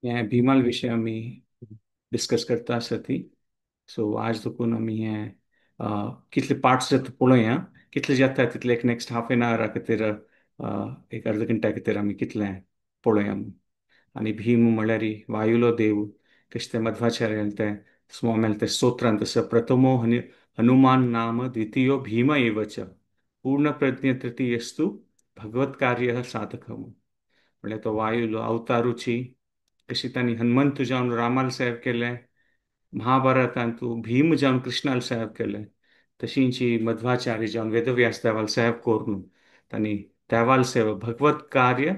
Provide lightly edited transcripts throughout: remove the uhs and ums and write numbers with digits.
हे भीमाल विशय आमी डिस्कस करता आसा ती. सो आज देखून आमी हे कितले पार्ट्स जाता पळोवया, कितले जाता तितले एक नेक्स्ट हाफ एन आवरा खातीर, एक अर्द घंट्या खातीर आमी कितलें पळोवया. आनी भीम म्हळ्यार वायुलो देव, कशें तें मध्वाचार्यान तें स्वाम्यान तें स्तोत्रान तसो प्रथमो हनुमान नाम द्वितीयो भीम एवच पूर्ण प्रज्ञ तृतीयस्तु भगवत कार्य साधक. म्हळ्यार तो वायुलो अवतारुची कशी तांणी हनुमंत जावन रामाल सेव केलें, महाभारतांत भीम जावन कृष्णाल सेव केलें, तशींची मध्वाचार्य जावन वेदव्यास देवाल सेव करून तांणी देवाल सेवा भगवत कार्य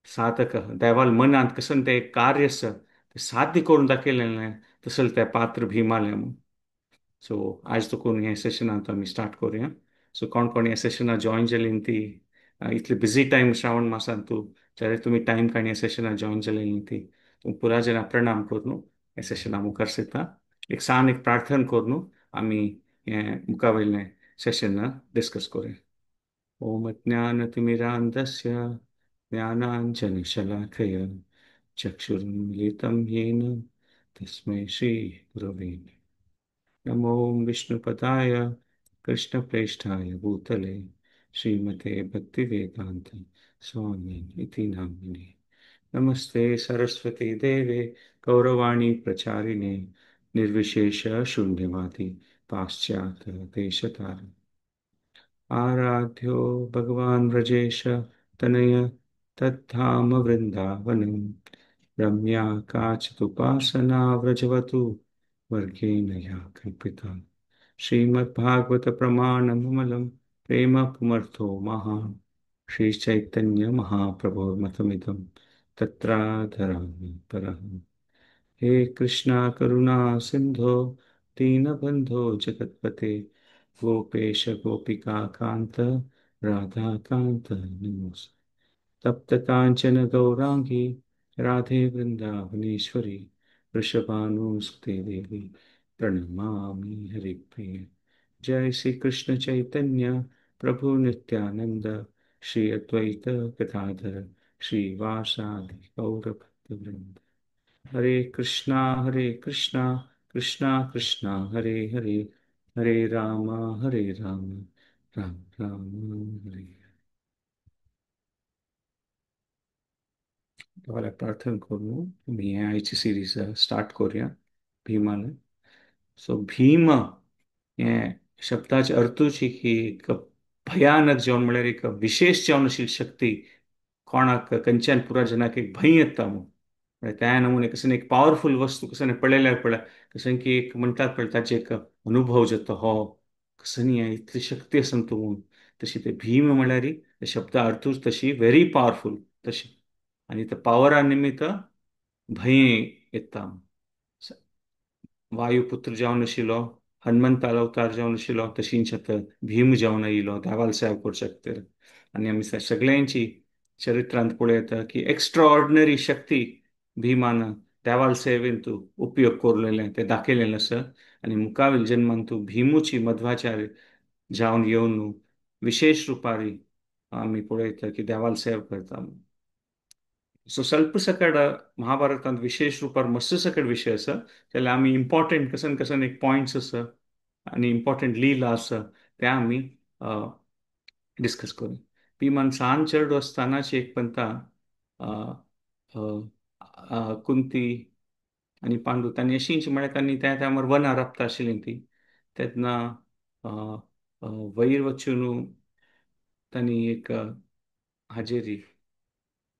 साधक देवाल मनांत कसन तें एक कार्य आसा तें साध्य करून दाखयलें तसलें तें पात्र भीमालें म्हूण. सो आज देखून हें सेशनांत आमी स्टार्ट करुया. सो कोण कोण ह्या सेशनाक जॉयन जालीं ती इतले बिजी टायम श्रावण मासांत तूं जाल्यार तुमी टायम काडून ह्या सेशनाक जॉयन जालेली ती पुरा जाणां प्रणाम करून ह्या सेशना मुखार सरता. एक सान एक प्रार्थना करून आमी हें मुखा वयलें सेशन डिस्कस करुया. ओम अज्ञानतिमिरान्धस्य ज्ञानाञ्जनशलाकया चक्षुरुन्मीलितं येन तस्मै श्रीगुरवे नमो. विष्णुपदाय कृष्णप्रेष्ठाय भूतले श्रीमते भक्तिवेदान्त स्वामी इति नामिने. नमस्ते सरस्वती देवे गौरवाणी प्रचारिणे निर्विशेष शून्यवादी पाश्चात्य देशतारिणे. आराध्यो भगवान व्रजेश तनय तद्धाम वृंदावनम रम्या काचिदुपासना व्रजवतु वर्गेण या कल्पिता. श्रीमद्भागवत प्रमाणममलं प्रेम पुमर्थो महान् श्री चैतन्य महाप्रभुर्मतमिदं तत्राधरामि परः. हे कृष्णा करुणा सिंधो दीनबंधो जगत्पते गोपेश गोपिका कांत राधा कांत नमोस्तुते. तप्त कांचन गौरांगी राधे वृंदावनेश्वरी वृषभानुसुते देवी प्रणमामि हरिप्रिये. जय श्री कृष्ण चैतन्य प्रभु नित्यानंद श्री अद्वैत गदाधर श्रीवासादि गौर भक्तवृंद. हरे कृष्णा कृष्णा कृष्णा हरे हरे, हरे राम राम राम हरे. देवाला प्रार्थना करून आमी हें आयची सिरीज स्टार्ट करुया भीमाले. सो भीम हें शब्दाचे अर्थूच की एक भयानक जेवण म्हळ्यार एक विशेश जेवण आशिल्ली शक्ती, कोणाक खंयच्यान पुरा जनाक एक भंय येता म्हूण. म्हळ्यार त्या नमुने कशें एक पावरफूल वस्तू कशें पळयल्यार पळय कशें की एक म्हणटात पळय ताचे एक अनुभव जाता हो कशें न्ही इतली शक्ती आसा तूं म्हूण. तशी ते भीम म्हळ्यार शब्दा अर्थूच तशी व्हेरी पावरफूल तशी, आनी त्या पावरा निमित्त भंय येता. वायुपुत्र जावन आशिल्लो हनुमंतालो अवतार जावन आशिल्लो तशींच आतां भीम जावन आयिल्लो देवाल सेवा करच्या खातीर. आनी आमी सगळ्यांची चरित्रांत पळयता की एक्स्ट्रा ऑर्डिनरी शक्ती भीमान देवाल सेवेन तूं उपयोग करुलेलें तें दाखयलेलें आसा. आनी मुखावेल जन्मान तूं भीमुची मध्वाचार्य जावन येवन विशेश रुपारी आमी पळयता की देवाल सेवा करता. सो स्वल्प सकट महाभारतांत विशेष रुपार मस्त सकट विशय आसा जाल्यार आमी इम्पॉर्टंट कसन कसन एक पॉयंट्स आसा आनी इम्पॉर्टंट लीला आसा ते आमी डिस्कस करूं. भीमान सान चेडो आसतनाच एक पंता कुंती आनी पांडू तांणी अशींच म्हळ्यार तांणी त्या टायमार वनां राबता आशिल्लीं ती तेन्ना वयर वचून तांणी एक हाजेरी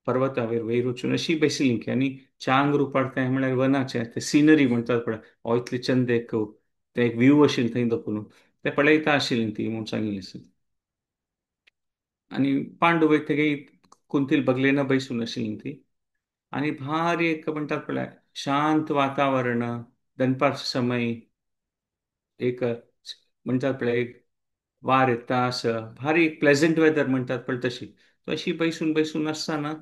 पर्वतावेर वयर वचून अशी बशिल्ली की आनी चांग रुपार तें म्हळ्यार वनाचें तें सिनरी म्हणटात पळय हो इतले चंद एक तें एक व्यू आशिल्लें थंय दाखोवन तें पळयता आशिल्लीं ती म्हूण सांगिल्लें आसा. आनी पांडू वयतकीर कुंतील बगलेन बैसून आशिल्ली ती आनी भारी एक म्हणटात पळय शांत वातावरण, दनपारचो समय, एक म्हणटात पळय एक वार येता असं भारी एक प्लेजंट वेदर म्हणटात पळय तशी. अशी बैसून बैसून आसतना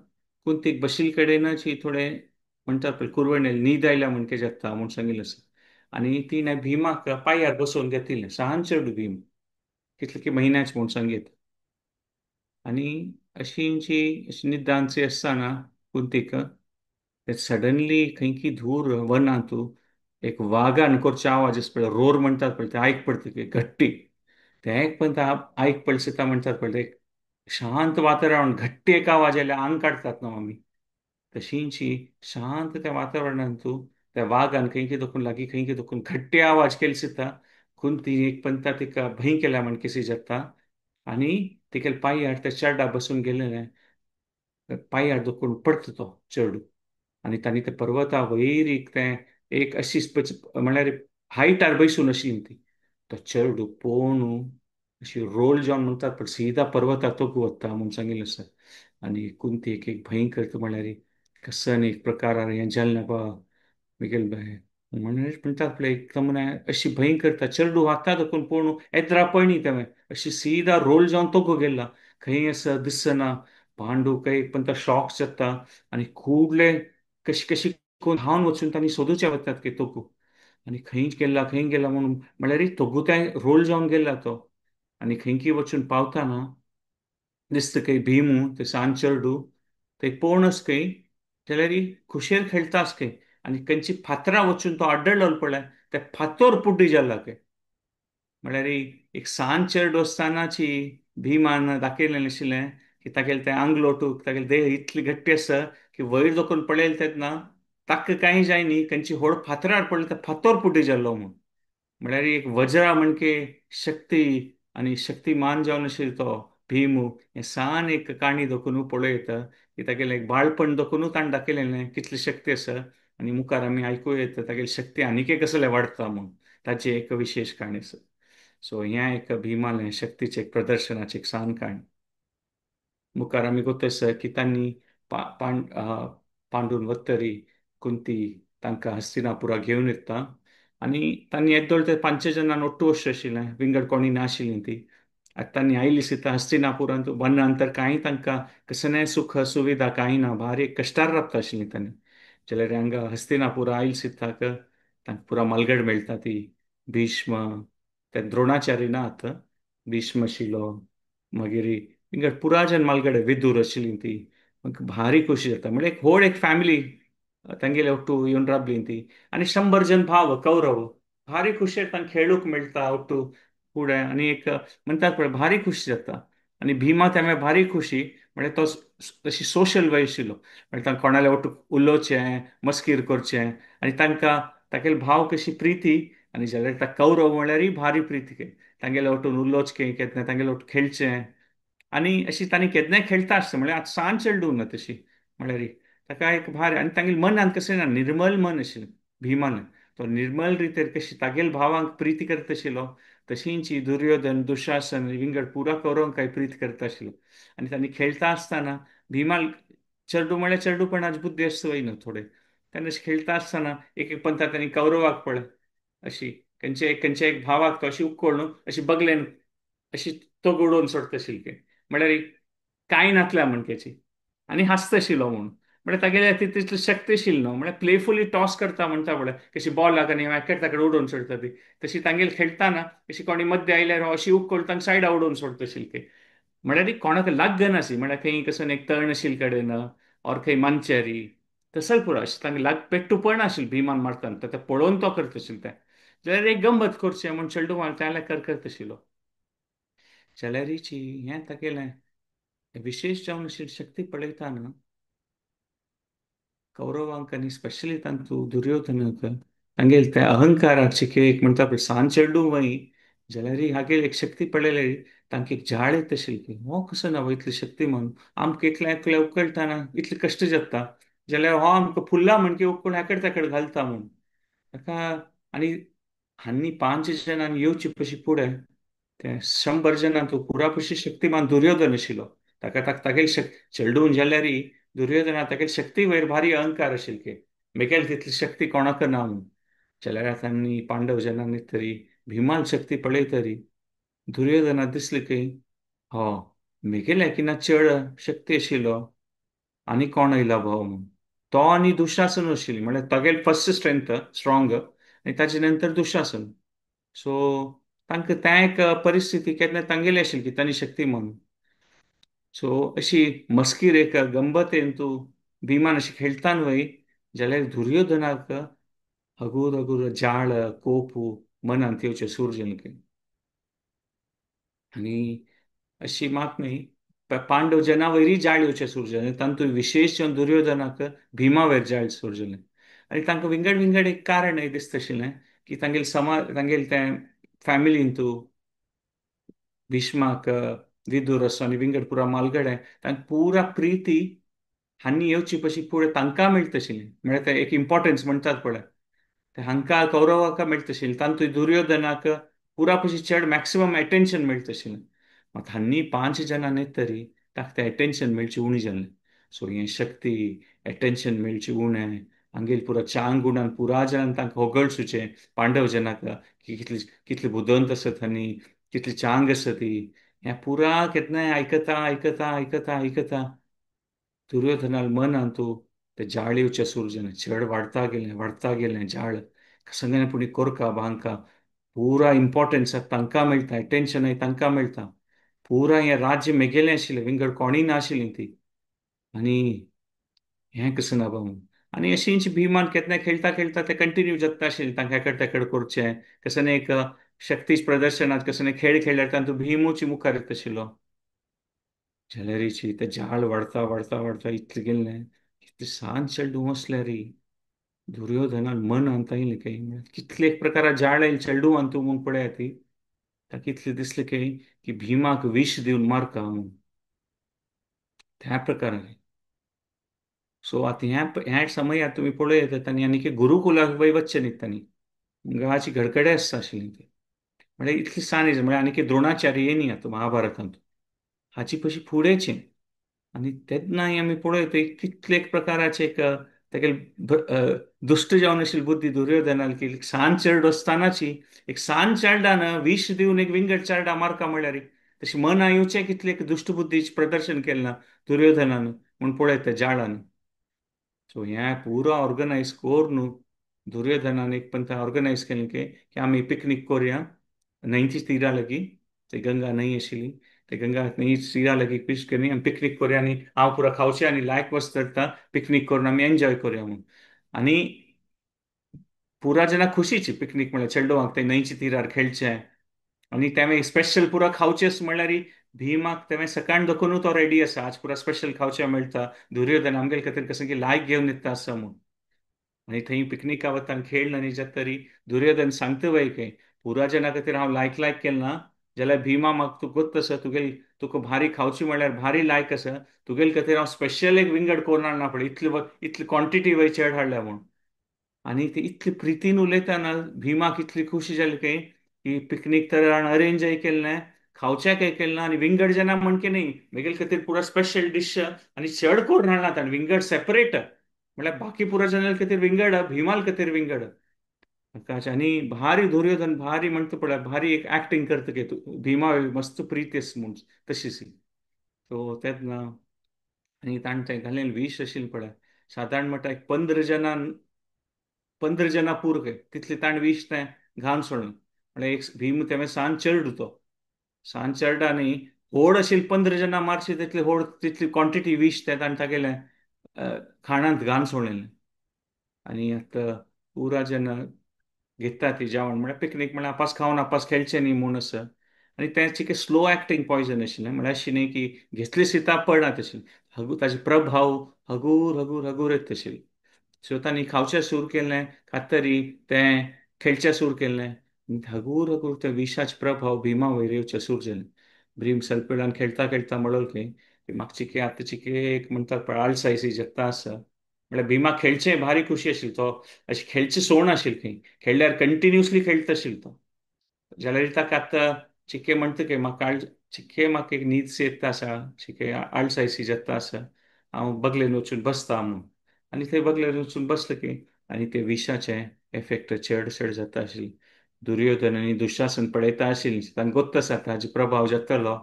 कुंतीक बशिल्ले कडेनच ही थोडे म्हणटात पळय कुरवणेल न्हीद आयल्या म्हण कितें जाता म्हूण सांगिल्लें आसा. आनी तिणें भीमाक पांयार बसोवन घेतिल्लें, सान चेडूं भीम कितले की म्हयन्याच म्हूण सांगीत. आनी अशींची अशी निदांची आसतना कुंतीक ते सडनली खंयकी धूर वनांतू एक वागान करचे आवाज आसा पळय, रोर म्हणटात पळय, ते आयक पडटा की घट्टी. तें एक पण आयक पळय म्हणटात पळय, एक शांत वातावरण घट्टी एक आवाज आयल्यार आंग काडटात न्हू आमी, तशींची शांत त्या वातावरणांतू त्या वागान खंयकी दोखून लागीं खंयकी दोखून घट्टी आवाज केली सुद्दां कुंती एक पंता तिका भंय केल्या म्हण केसी जाता आनी तिगेले पांयार त्या चेरडा बसून गेलेले पांयार दोखून पडटा तो चेडू आनी तांणी त्या पर्वता वयर एक तें एक अशी म्हणल्यार हायटार बसून आशिल्ली ती, तो चेडू पोवनु अशी रोल जावन म्हणटात पण सीधा पर्वता तोगू वता म्हूण सांगिल्लें आसा. आनी कुंती एक एक भंय करता म्हणल्यार कसन एक प्रकारार हें जालें ना बा मिगेल बाय म्हणून म्हणटात पळय एकदम अशी भंय करता चेडू हाता दाखोवन पळोवन एद्रा पळणी तेवें अशी सीधा रोल जावन तोगो गेला खंय आसा दिसना. पांडू काय पण तो शॉक जाता आनी खूबले कशी कशी कोण धांवन वचून तांणी सोदूचे वतात की तोगू आनी खंय गेला खंय गेला म्हणून म्हणल्यार तोगू तें रोल जावन गेला तो. आनी खंयकी वचून पावताना दिसता खंय भीमू ते सान चेडू ते पळोवनच खंय जाल्यार खुशेर खेळटास खंय आनी खंयची फातरां वचून तो आड्डलो पळय ते फातोर पुड्डी जाला खंय. म्हणल्यार एक सान चेडू आसतनाची भीमान दाखयलें आशिल्लें की तागेलें तें आंगलोटूक तागेलें देह इतली घट्टी आसा की वयर दोकून पळयलें तेन्ना ताका कांय जायनी खंयची होड फातरार पडले ते फातोर पुड्डी जाल्लो म्हूण. म्हणल्यार एक वज्रा म्हणके शक्ती आनी शक्तिमान जावन आशिल्लो तो भीम. हें सान एक काणी दोखून पळयता की तागेलें एक बाळपण दोखूनू ताणें दाखयलें कितली शक्ती आसा आनी मुखार आमी आयकूं येता तागेली शक्ती आनीक कसले वाडटा म्हूण ताची एक विशेश काणी आसा. सो हें एक भीमालें शक्तीचें एक प्रदर्शनाचें एक सान काणी. मुखार आमी गोत आसा की तांणी पांडून वत्तरी कुंती तांकां हस्तिनापुरा घेवन येता आनी तांणी येदोळ ते पांच जाणां ಒಟ್ಟು वर्ष आशिल्लें, विंगड कोणी नाशिल्लीं ती. आतां तांणी आयली सीता हस्तिनापुरांत वनांतर कांय तांकां कसलें सुख सुविधा कांय ना, भारी कश्टार राबता आशिल्लीं तांणी. जाल्यार हांगा हस्तिनापुरा आयल सीताक तांकां पुरा मालगड मेळटा ती भीष्म ते द्रोणाचार्य ना आतां भीष्म आशिल्लो, मागीर विंगड पुरा जन मालगडे विदूर आशिल्ली ती. भारी खोशी जाता म्हणजे एक व्हड एक फॅमिली तांगेले ಒಟ್ಟು येवन राबली ती आनी 100 जन भाव कौरव भारी खुशेर तांकां खेळूंक मेळटा ಒಟ್ಟು फुडें आनी एक म्हणटात पळय भारी खुशी जाता. आनी भीमा त्या भारी खुशी म्हणजे तो तशी सोशल वय आशिल्लो म्हणजे तांकां कोणाले ಒಟ್ಟು उलोवचें मस्कीर करचें आनी तांकां तागेले भाव कशी प्रिती आनी जाल्यार ताका कौरव म्हणल्यारूय भारी प्रिती तांगेले वटून उलोवचें केन्ना तांगेले वटून खेळचें आनी अशी तांणी केन्नाय खेळटा आसता म्हळ्यार आतां सान चेडूं ना तशी म्हणल्यार ताका एक भारी आनी तांगेले मनान कशें ना निर्मल मन आशिल्लें भीमान, तो निर्मल रितीर कशी तागेले भावांक प्रिती करता आशिल्लो तशींची दुर्योधन दुशासन विंगड पुरा कौरवांक काय प्रीत करता आशिल्लो. आनी तांणी खेळटा आसतना भीमाल चेडू म्हळ्यार चेडूपणाची बुद्धी आसता वय न्हू थोडे तेन्ना अशें खेळटा आसतना एक एक पंथा तांणी कौरवाक पळय अशी खंयच्या एक खंयच्या एक भावाक तो अशी उक्कोळून अशी बगलेन अशी तो उडोवन सोडटा आशिल्ली म्हळ्यार कांय नातल्या म्हणकेची आनी हांसता आशिल्लो म्हूण म्हळ्यार तागेले तितली शक्ती आशिल्ली न्हू म्हळ्यार प्लेफुली टॉस करता म्हणटा पळय कशी बॉलाक आनी एकेक ताका उडोवन सोडटा ती तशी तांगेले खेळटाना अशी कोणी मद्दे आयल्यार अशी उक्कोळ तांकां सायडा उडोवन सोडटा आशिल्ली म्हळ्यार कोणाक लागनाशी म्हळ्यार खंय कसो एक तण आशिल्ले कडेन ऑर खंय मांचेरी तसो पुरो अशें तांकां लाग पेट्टू पडनाशिल्लें भीमान मारतना तें पळोवन तो करता आशिल्लें तें जाल्यार एक गंमत करचें म्हूण चेडूं त्या कर करता आशिल्लो. जाल्यारीची हें तागेलें विशेश जावन अशी शक्ती पळयता न्हू कौरवांक आनी स्पेशली तांतू दुर्योधनाक तांगेले त्या अहंकाराक एक म्हणटा पळय सान चेडूं वय जाल्यार हागेली एक शक्ती पळयल्यार तांकां एक जाळ येता आशिल्ली हो कसो ना इतली शक्ती म्हणून आमकां एकल्या एकल्या उकळटाना इतले कश्ट जाता जाल्यार हो आमकां फुल्ला म्हणके उकळून हेकड तेकड घालता म्हूण ताका. आनी हांणी 5 जाणांनी येवचे पशी फुडें ते 100 जाणां तो पुरा पशी शक्तिमान दुर्योधन आशिल्लो ताका तागेली चेडून जाल्यार दुर्योधना तागेली शक्ती वयर भारी अहंकार आशिल्ले मेगेली तितली शक्ती कोणाक ना म्हूण. जाल्यार तांणी पांडव जनांनी तरी भीमाल शक्ती पळयतरी दुर्योधना दिसली की हो मेगेल्या किना चड शक्ती आशिल्लो आनी कोण आयला भाव म्हूण. तो आनी दुशासन आशिल्ली म्हळ्यार तागेली फर्स्ट स्ट्रेंथ स्ट्रॉंग आनी ताजे नंतर दुशासन. सो तांकां त्या एक परिस्थिती केन्ना तांगेली आशिल्ली की तांणी शक्ती म्हणून. सो अशी मस्कीर एक गंमतेन तूं भीमान अशी खेळटान वय जाल्यार दुर्योधनाक हगूर हगूर जाळ कोपू मनांत येवचें सूर जालें. आनी अशी मात न्ही, पांडव जना वयरी जाळ येवचें सूर जालें, तातूंत विशेश जेवन दुर्योधनाक भीमा वयर जाळ सूर जालें. आनी तांकां विंगड विंगड एक कारण दिसता आशिल्लें की तांगेले समाज, तांगेले तें फॅमिलीन तूं भीष्माक विदूर आसो आनी विंगड पुरा मालगडे तांकां पुरा प्रिती हांणी येवची पशी फुडें तांकां मेळटा आशिल्ली, म्हळ्यार ते एक इम्पॉर्टन्स म्हणटात पळय, ते हांकां कौरवाक मेळटा आशिल्लें, तातूंत दुर्योधनाक पुरा पशी चड मॅक्सिमम एटेन्शन मेळटा आशिल्लें. मात हांणी 5 जाणां न्ही तरी ताका तें एटेन्शन मेळचें उणें जालें. सो हें शक्ती एटेन्शन मेळचें उणें, हांगेर पुरा चांग गुणान पुरा जाणान तांकां होगळसुचें पांडव जनाक की कितली कितली बुदवंत आसत आनी कितली चांग आसत ती, हें पुरा केन्नाय आयकता आयकता आयकता आयकता दुर्योधनाल मनान तूं ते जाळ येवचें सूर जालें, चड वाडता गेलें वाडता गेलें जाळ, संगने पुणी कोरका बांका पुरा इम्पॉर्टन्स तांकां मेळटा, एटेन्शनय तांकां मेळटा, पुरा हें राज्य मेगेलें आशिल्लें, विंगड कोणीय नाशिल्लीं ती, आनी हें कसं ना बाबू. आनी अशींच भीमान केन्ना खेळटा खेळटा ते कंटिन्यू जाता आशिल्लें, तांकां हेकड तेकड करचें, कसं न्ही एक शक्तीच प्रदर्शनांत कसं न्ही खेळ खेळ्ळ्यार तातूंत भीमूच मुखार येता आशिल्लो. जाल्यारीची ते जाळ वाडता वाडता वाडता इतलें गेल्लें इतलें सान चेडूं आसल्यार दुर्योधनान मनांत आयलें काय कितले एक प्रकारा जाळ आयलें चेडूं तूं म्हूण पळया ती, ताका इतलें दिसलें काय की भीमाक विश दिवन मारता म्हूण त्या प्रकारान. सो आतां ह्या ह्या समयार तुमी पळयता तांणी आनी की गुरुकुलाक वय वचचें न्ही तांणी, गाची घडकडे आसता आशिल्ली ती, म्हळ्यार इतली सान म्हळ्यार आनी की द्रोणाचार्य येनी आतां महाभारतांत हाची पशी फुडेंचें. आनी तेन्नाय आमी पळयता कितले एक प्रकाराचे एक तागेले दुश्ट जावन आशिल्ली बुद्धी दुर्योधनाल की एक सान चेडो आसतनाची एक सान चेडान विश दिवन एक विंगड चेडा मारका म्हणल्यार तशी मना येवचें कितलें एक दुश्ट बुद्धीचें प्रदर्शन केलें ना दुर्योधनान म्हूण पळयता जाळान. सो हें पुरो ऑर्गनायज करून दुर्योधनान एक पण ऑर्गनायज केलें की आमी पिकनीक करुया न्हंयची तिरा लागीं, ते गंगा न्हंय आशिल्ली ते गंगा न्हंय तिरा लागीं पीस करून आमी पिकनीक करुया आनी हांव पुरो खावचें आनी लायक वस्त चडटा पिकनीक करून आमी एन्जॉय करुया म्हूण. आनी पुरा जाणां खुशीची पिकनीक म्हणल्यार चेडवांक ते न्हंयची तिरार खेळचें आनी तें स्पेशल पुरा खावचें म्हणल्यार भीमाक तें सकाळ दखूनू तो रेडी आसा, आज पुरा स्पेशल खावचें मेळटा, दुर्योधन आमगेले खातीर कसं की लायक घेवन येता आसा म्हूण. आनी थंय पिकनिका वता खेळ आनी जाता तरी दुर्योधन सांगता वय खंय पुरा जाणां खातीर हांव लायक लायक केलें ना जाल्यार भीमा म्हाका तूं गोत्त आसा, तुगेल तुका भारी खावची म्हणल्यार भारी लायक आसा, तुगेले खातीर हांव स्पेशल एक विंगड करून हाडना पळय, इतली इतली क्वॉन्टिटी वय चड हाडल्या म्हूण. आनी ती इतली प्रितीन उलयतना भीमाक इतली खुशी जाली खंय की पिकनीक तर अरेंजय केलें ना, खावच्याकय केलें ना आनी विंगड जाणां म्हणके न्ही मेगेले खातीर पुरा स्पेशल डीश आनी चड करून हाडना आनी विंगड सेपरेट म्हळ्यार बाकी पुरा जाणां खातीर विंगड, भीमाल खातीर विंगड. आनी भारी दुर्योधन भारी म्हणटा पळय भारी एक एक्टींग करता की तूं भीमा मस्त प्रीती आसा म्हूण तशीच. सो तेन्ना आनी ताणें तें घालें विश आशिल्लें पळय सादारण म्हणटा एक 15 जाणां 15 जाणां पूर खंय तितली ताणें विश तें घालून सोडलें. म्हळ्यार एक भीम तें सान चेडूं तो सान चेडा न्ही होड आशिल्ली 15 जाणां मारशी तितली होड तितली क्वॉन्टिटी विश तें ताणें तागेलें खाणांत घालून सोडलें. आनी आतां पुरा जेन्ना घेता ती जेवण म्हळ्यार पिकनीक म्हळ्यार आपास खावन आपास खेळचें न्ही म्हूण आसा. आनी तें चिके स्लो एक्टींग पॉयजन आशिल्लें, म्हळ्यार अशें न्ही की घेतली सिता पडना तशें, हगू ताजे प्रभाव हगूर हगूर हगूर येता आशिल्ले. सो तांणी खावचें सूर केलें खातरी तें खेळचें सूर केलें, हगूर हगूर ते विशाचे प्रभाव भीमा वयर येवचें सूर जालें. भीम सल्पेडान खेळटा खेळटा म्हणलो खंय म्हाका चिके आतां चिके एक म्हणटात पळय आळसायसी जत्ता आसा, म्हळ्यार भीमा खेळचें भारी खुशी आशिल्ली, तो अशें खेळचें सोण आशिल्लें खंय खेळ्ळ्यार कंटिन्युअसली खेळटा आशिल्लो तो. जाल्यार ताका आतां चिके म्हणटा की म्हाका चिके म्हाका एक न्हीद येता आसा, चिके आळसायसी जाता आसा, हांव बगलेन वचून बसता म्हूण. आनी थंय बगलेन वचून बसले की आनी ते विशाचे एफेक्ट चड चड जाता आशिल्ले. दुर्योधन आनी दुशासन पळयता आशिल्ली, तांकां गोत्त आसा ताजो प्रभाव जातलो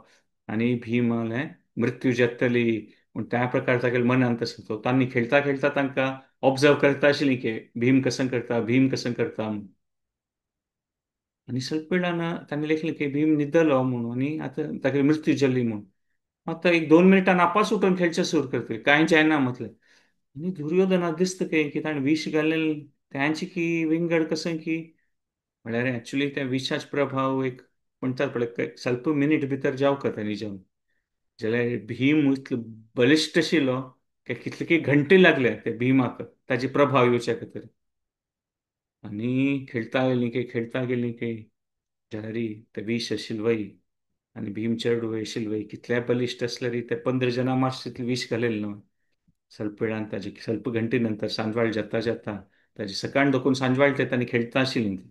आनी भीमालें मृत्यू जातली म्हूण त्या प्रकार तागेले मनांत आसा. तो तांणी खेळटा खेळटा तांकां ऑब्जर्व करता आशिल्ली की भीम कसं करता, भीम कसं करता म्हूण. आनी सगळे वेळान तांणी लेखलें की भीम न्हिदलो म्हणून आनी आतां तागेली मृत्यू जाली म्हूण. आतां एक 2 मिनटान आपास उठून खेळचें सुरू करतली, कांय जायना म्हटलें. आनी दुर्योधनाक दिसता की की ताणें विश घालेलें त्यांची की विंगड कसं की म्हळ्यार एक्चुली त्या विशाच प्रभाव एक म्हणतात पळय स्वल्प मिनीट भितर जावका तांणी जावन जाल्यार भीम इतलो बलिश्ट आशिल्लो की कितले की घंटे लागले ते भीमाक ताजे प्रभाव येवच्या खातीर. आनी खेळता गेली की खेळता गेली की जाल्यार ते विश आशिल्लें वय आनी भीम चेडूं आशिल्लें वय कितले बलिश्ट आसल्यार ते 15 जाणां मातशें तितलें विश घालेलें न्हू. स्वल्प वेळान ताजे स्वल्प घंटे नंतर सांजवाळ जाता जाता ताजे सकाळ दोकून सांजवाळ ते तांणी खेळता आशिल्लीं ती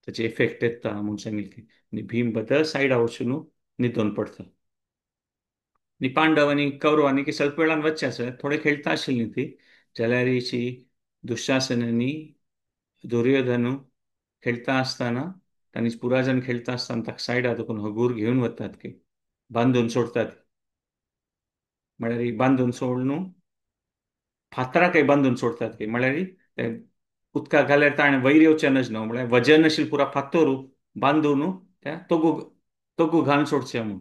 ताचे इफेक्ट येता म्हूण सांगिल्लें की आनी भीम बद्दल सायडा वचून न्हिदोन पडटा. आनी पांडव आनी कौरव आनी की स्वल्प वेळान वचचें आसा थोडे खेळटा आशिल्लीं ती जाल्यार अशी दुशासन आनी दुर्योधनू खेळटा आसतना तांणी पुरा जाण खेळटा आसतना ताका सायडा दोकून हगूर घेवन वतात की बांदून सोडतात. म्हळ्यार बांदून सोडून फातराकय बांदून सोडतात की म्हळ्यार ते उदकाक घाल्यार ताणें वयर येवचें नज न्हू म्हळ्यार वजन आशिल्लें पुरा फातर बांदून त्या तोगू तोगू घालून सोडचें म्हूण.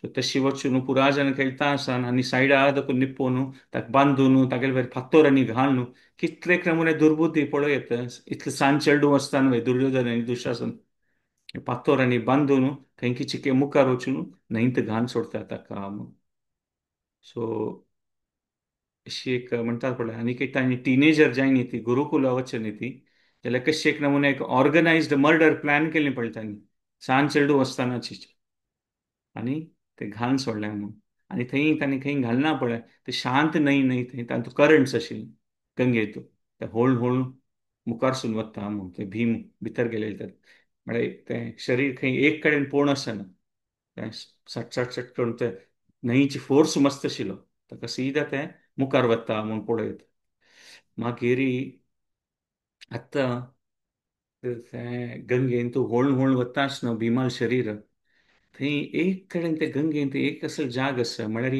सो तशी वचून पुरा जाण खेळटा आसतना आनी सायडा दोकून निपोवन ताका बांदून तागेले वयर फातर आनी घालून कितले नमुने दुर्बुद्धी पळयत इतले सान चेडूं आसतना वय दुर्योधन आनी दुशासन फातर आनी बांदून खंय चिके मुखार वचून न्हंयत घालून सोडटा ताका. सो अशी एक म्हणटात पळय आनी एक तांणी टिनेजर जाय न्ही ती गुरुकुला वचचे न्ही ती जाल्यार कशी एक नमुने एक ऑर्गनायज्ड मर्डर प्लॅन केली पळय तांणी सान चेडूं आसतनाची आनी ते घालून सोडलें म्हणून. आनी थंय तांणी खंय घालना पळय ते शांत न्हंय न्हय थंय तातूंत करंट्स आशिल्ले गंगेतू ते होळून होळून मुखारसून वता म्हूण ते भीम भितर गेले तर म्हळ्यार तें शरीर खंय एक कडेन पोण आसना तें सट सट सट करून ते न्हंयची फोर्स मस्त आशिल्लो ताका सीधा तें मुखार वता म्हूण पळयत. मागीर आतां तें गंगेन तूं होळून होळून वता आसना भीमाल शरीर थंय एक कडेन ते गंगेन एक असो जाग आसा म्हळ्यार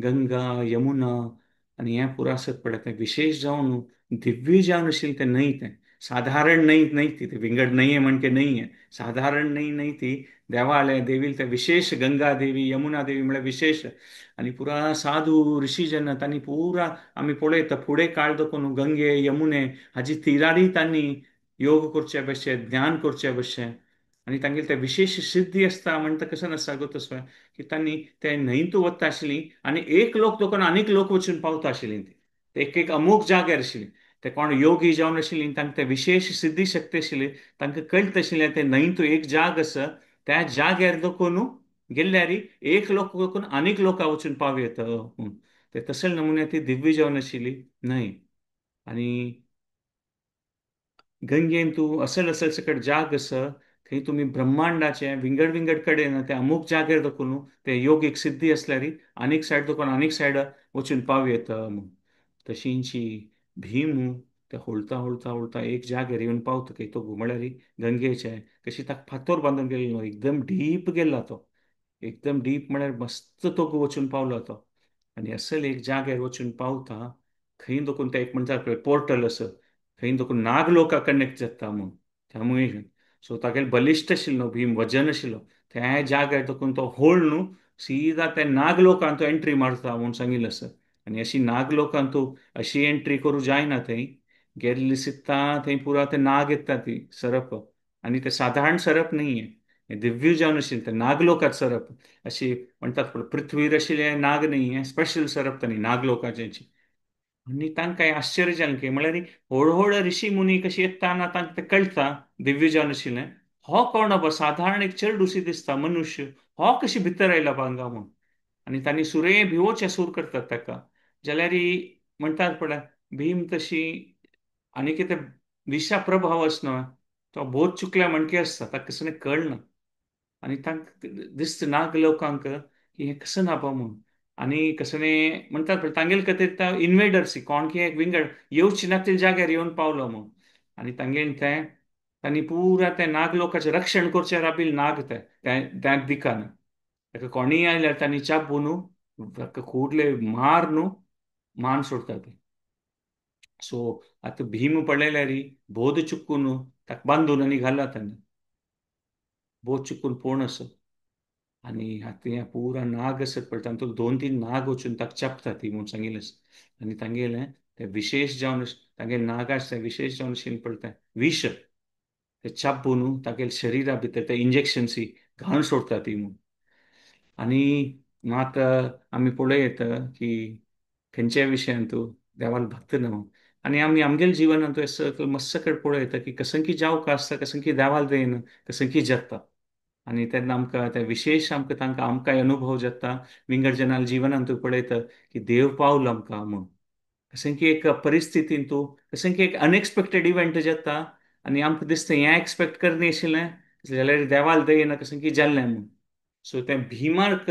गंगा यमुना आनी हें पुरा आसत पळय तें विशेश जावन दिव्य जावन आशिल्लें तें न्हंय तें साधारण न्हंय न्हय ती विंगड न्हंय म्हणके न्हय साधारण न्हंय न्हय ती देवालय देवी ते विशेष गंगा देवी यमुना देवी म्हळ्यार विशेष. आनी पुरा साधू ऋषीजन तांणी पुरा आमी पळयता फुडें काळ दखून गंगे यमुने हाजी तिरारी तांणी योग करचे भशेन ज्ञान करचे भशेन आनी तांगेली ते विशेष सिद्धी आसता म्हणटा कशें नासता गो तसो की तांणी ते न्हंयतू वता आशिल्ली आनी एक लोक दखून आनीक लोक वचून पावता आशिल्ली ती एक एक अमूक जाग्यार आशिल्ली ते कोण योगी जावन आशिल्ली तांकां ते विशेष सिद्धी शक्ती आशिल्ली तांकां कळटा आशिल्लें ते न्हंयतू एक जाग आसा त्या जाग्यार दखून गेल्यार एक लोक दखून आनीक लोकां वचून पाव येता म्हूण ते तसले नमुने ती दिव्य जावन आशिल्ली न्हंय. आनी गंगेन तूं असल असल सकट जाग आसा थंय तुमी ब्रह्मांडाचे विंगड विंगड कडेन ते अमूक जाग्यार दखून ते योगीक सिद्धी आसल्यार आनीक सायड दखून आनीक सायड वचून पाव येता म्हूण. तशींची भीम ते होळता होळता होळता एक जाग्यार येवन पावता की तो म्हळ्यार गंगेचे कशी ताका फातोर बांदून गेल्लो एकदम डीप गेल्लो तो एकदम डीप म्हळ्यार मस्त तो वचून पावलो तो आनी असल एक जाग्यार वचून पावता खंय दखून ते एक म्हणटात पळय पोर्टल आसा खंय दखून नागलोका कनेक्ट जाता म्हूण त्यामुळे सो तागेले बलिश्ट आशिल्लो भीम वजन आशिल्लो त्या जाग्यार दखून तो होळ न्हू सीधा त्या नागलोकान तो एंट्री मारता म्हूण सांगिल्लें आसा. आनी अशी नागलोकान तूं अशी एंट्री करूं जायना थंय गेल्ली सित्ता थंय पुरा ते नाग येता ती सरप आनी ते साधारण सरप न्ही हें दिव्य जावन आशिल्लें ते नागलोकात सरप अशी म्हणटात पळय पृथ्वीर आशिल्ले नाग न्ही हें स्पेशल सरप तांणी नागलोकाचें. आनी तांकां आश्चर्य जालें की म्हळ्यार व्हड व्हड ऋषी मुनी कशी येता ना तांकां तें कळटा दिव्य जावन आशिल्लें हो कोण बाबा साधारण एक चेडूशी दिसता मनुष्य हो कशी भितर आयला हांगा म्हूण. आनी तांणी सुरे भिवोचे सूर करतात ताका जाल्यार म्हणटात पळय भीम तशी आनी कितें विशा प्रभाव आसना तो बोध चुकल्या म्हणके आसता ताका कसं कळना आनी तांकां दिसता नाग लोकांक की हें कसं ना बा म्हूण. आनी कसं म्हणटात पळय तांगेले खातीर ते इन्वेडर्स कोण की एक विंगड येवचे ना ते जाग्यार येवन पावलो म्हूण. आनी तांगेले तें तांणी पुरा तें नागलोकाचें रक्षण करचें राबिल नाग ते त्या दिकान ताका कोणीय आयल्यार तांणी चाबून ताका कुडले मार न्हू मान सोडटा ते. सो आतां भीम पळयल्यार बोध चुकून ताका बांदून आनी घाला ताणें बोध चुकून पोण आसा आनी आतां हें पुरा नाग आसत पळय तातूंत 2-3 नाग वचून ताका चापता ती म्हूण सांगिल्लें आसा. आनी तांगेलें ते विशेष जावन तागेले नाग आसता विशेष जावन शीन पडटा विश ते चाबू न्हू तागेले शरिरा भितर ते इंजेक्शन्सी घालून सोडटा ती म्हूण. आनी मात आमी पळयत की खंयच्याय विशयान तूं देवाल भक्त न्हू आनी आमी आमगेले जिवनांत मस्त कडेन पळयता की कसंकी जावक आसता, कसंकी देवाल देन कसंकी जाता. आनी तेन्ना आमकां ते विशेश आमकां तांकां आमकांय अनुभव जाता विंगड जनाल जिवनांत पळयता की देव पावलो आमकां म्हूण. कसंकी एक परिस्थितीन तूं कसंकी एक अनएक्सपेक्टेड इव्हेंट जाता आनी आमकां दिसता हें एक्सपेक्ट करना आशिल्लें जाल्यार देवाल दयेन कसंकी जाल्लें म्हूण. सो तें भीमाक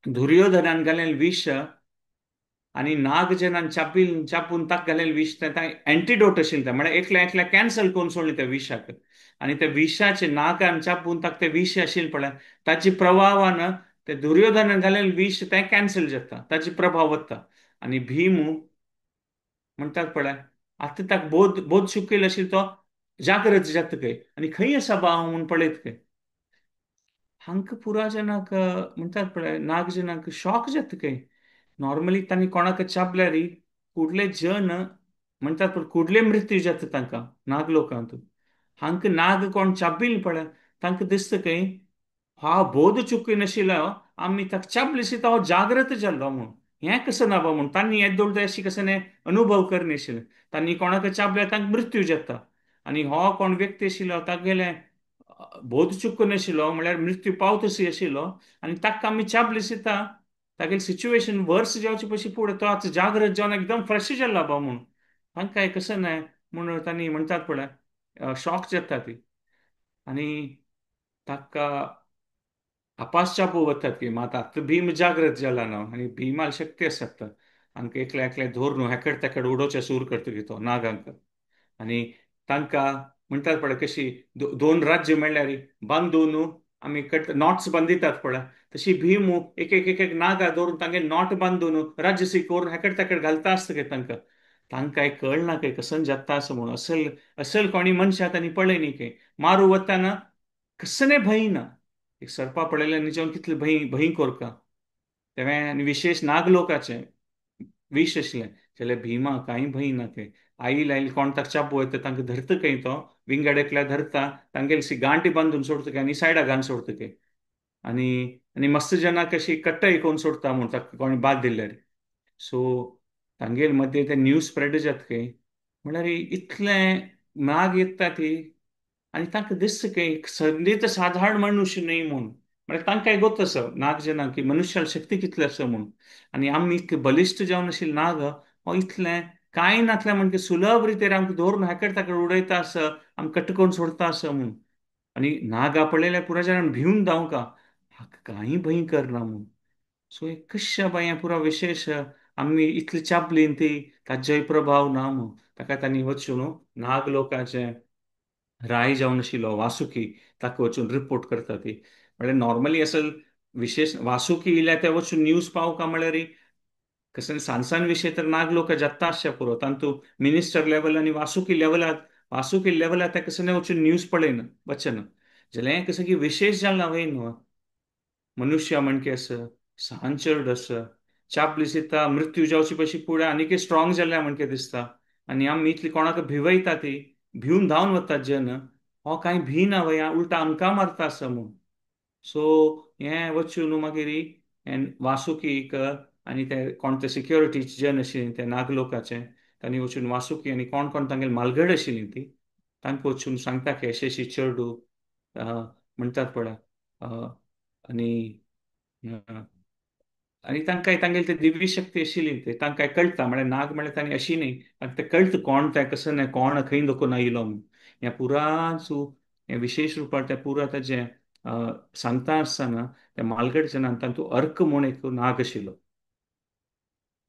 दुर्योधनान घालें विश आनी नागजनान चापील चापून ताक घालें विश तें एंटिडोट आशिल्लें तें, म्हळ्यार एकल्या एकल्या कॅन्सल करून सोडलें त्या विशाक. आनी त्या विशाचे नागान चापून ताक तें विश आशिल्लें पळय ताचे प्रभावान ते दुर्योधनान घालें विश तें कॅन्सल जाता, ताचे प्रभाव वता. आनी भीम म्हणटात पळय आतां ताका बोध बोध चुकयल आशिल्लो तो जागृत जाता खंय आनी खंय आसा बा हांव म्हूण पळयत खंय. हांकां पुराजनाक म्हणटात पळय नागजनाक शॉक जाता खंय. नॉर्मली तांणी कोणाक चाबल्यार कुडले जन म्हणटात पळय कुडले मृत्यू जाता तांकां नाग लोकांत. हांकां नाग कोण चाबील पळय तांकां दिसता खंय हा बोध चुकी नाशिल्लो आमी ताका चाबले शी तो जागृत जाल्लो म्हूण. हें कसं ना बा म्हूण तांणी येदोळ अशी कसं अनुभव करनाशिल्लें. तांणी कोणाक चाबल्यार तांकां मृत्यू जाता आनी हो कोण व्यक्ती आशिल्लो तागेले बोध चुकून नाशिल्लो म्हळ्यार मृत्यू पावतशी आशिल्लो आनी ताका आमी चाबले शिता तागेले सिच्युएशन वर्स जावचे पयलीं फुडें तो आतां जागृत जावन एकदम फ्रेश जाल्लो बा म्हूण. तांकां कसं ना म्हूण तांणी म्हणटात पळय शॉक जाता ती. आनी ताका अपास चाबू वतात की मात आतां भीम जागृत जाला ना आनी भीमाल शक्ती आसता आमकां एकल्या एकल्या धोर न्हू हेकड तेकड उडोवचें सूर करता की तो नागांक. आनी तांकां म्हणटात पळय कशी दोन राज्य मेळ्ळ्यार बांदून आमी कट नॉट्स बांदितात पळय तशी भीम एक एक एक एक नागा दवरून तांगे not बांदून राज्य सी करून हेकड तेकड घालता आसता काय तांकां. तांकां कळना काय कसन जाता आसा म्हणून. असल असल कोणी मनशां तांणी पळय न्ही काय मारू वताना कसने भंय ना. एक सर्पा पळयल्यार निच्यान कितले भंय भंय कोरका तेवें आनी विशेष नागलोकाचें विश आशिल्लें जाल्यार भीमा कांय भंय ना खंय. आईल आईल कोण ताका चाबू येता तांकां धरता खंय तो विंगड एकल्या धरता तांगेली गांठी बांदून सोडटा खंय आनी सायडा घालून सोडटा खंय. आनी आनी मस्त जनाक अशी कट्टय करून सोडटा म्हूण ताका कोणी बाद दिल्यार. सो तांगेल मदें ते न्यूज स्प्रेड जाता खंय म्हळ्यार इतलें नाग येता ती आनी तांकां दिसता खंय संदी तर साधारण मनुष्य न्हय म्हूण. म्हळ्यार तांकांय गोत आसा नागजनाक की मनुष्याला शक्ती कितली आसा म्हूण. आनी आमी इतले बलिश्ट जावन आशिल्ले नाग हो इतलें कांय नातलें म्हण सुलभ रितीर आमकां दवरून हेकड ताकड उडयता आसा आमकां कट्ट करून सोडता आसा म्हूण. आनी नागा पळयल्यार पुरा जाणां भिवन धांवका हाका कांय भंय करना म्हूण. सो एक कश्या बाय पुरा विशेश आमी इतली चापलीन ती ताजोय प्रभाव ना म्हूण. ताका तांणी वचून नाग लोकांचें राय जावन आशिल्लो वासुकी ताका वचून रिपोर्ट करता ती. म्हळ्यार नॉर्मली असल विशेष वासुकी येयल्यार ते वचून न्यूज पावका म्हळ्यार कशें सान सान विशय तर नाग लोक जाता आसचे पुरो तांतू मिनिस्टर लेवल आनी वासुकी लेवलार वासुकी लेवलार ते कसं वचून न्यूज पळयना वचना जाल्यार कसं की विशेष जालें वय न्हू. मनुष्य म्हणके आसा सान चेड आसा चापली दिसता मृत्यू जावची पशी फुडें आनीकय स्ट्रॉंग जाल्या म्हणके दिसता. आनी आमी इतली कोणाक भिवयता ती भिवन धांवन वतात जन हो कांय भिना वय उल्टा आमकां मारता आसा म्हूण. सो हें वचून मागीर वासुकीक आनी ते कोण ते सिक्युरिटी जन आशिल्ली ते नागलोकाचे तांणी वचून वासुकी आनी कोण कोण तांगेले मालगड आशिल्ली ती तांकां वचून सांगता की अशें अशी चेडू म्हणटात पळय आनी आनी तांकां तांगेली ते दिव्य शक्ती आशिल्ली ते तांकां कळटा म्हळ्यार नाग म्हळ्यार तांणी अशी न्ही तांकां ते कळटा कोण तें कसं न्ही कोण खंय दखून आयलो म्हूण. ह्या पुरा सु हें विशेश रुपार त्या पुरा ताजें सांगता आसतना त्या मालगड जनान तातूंत अर्क म्हूण एक नाग आशिल्लो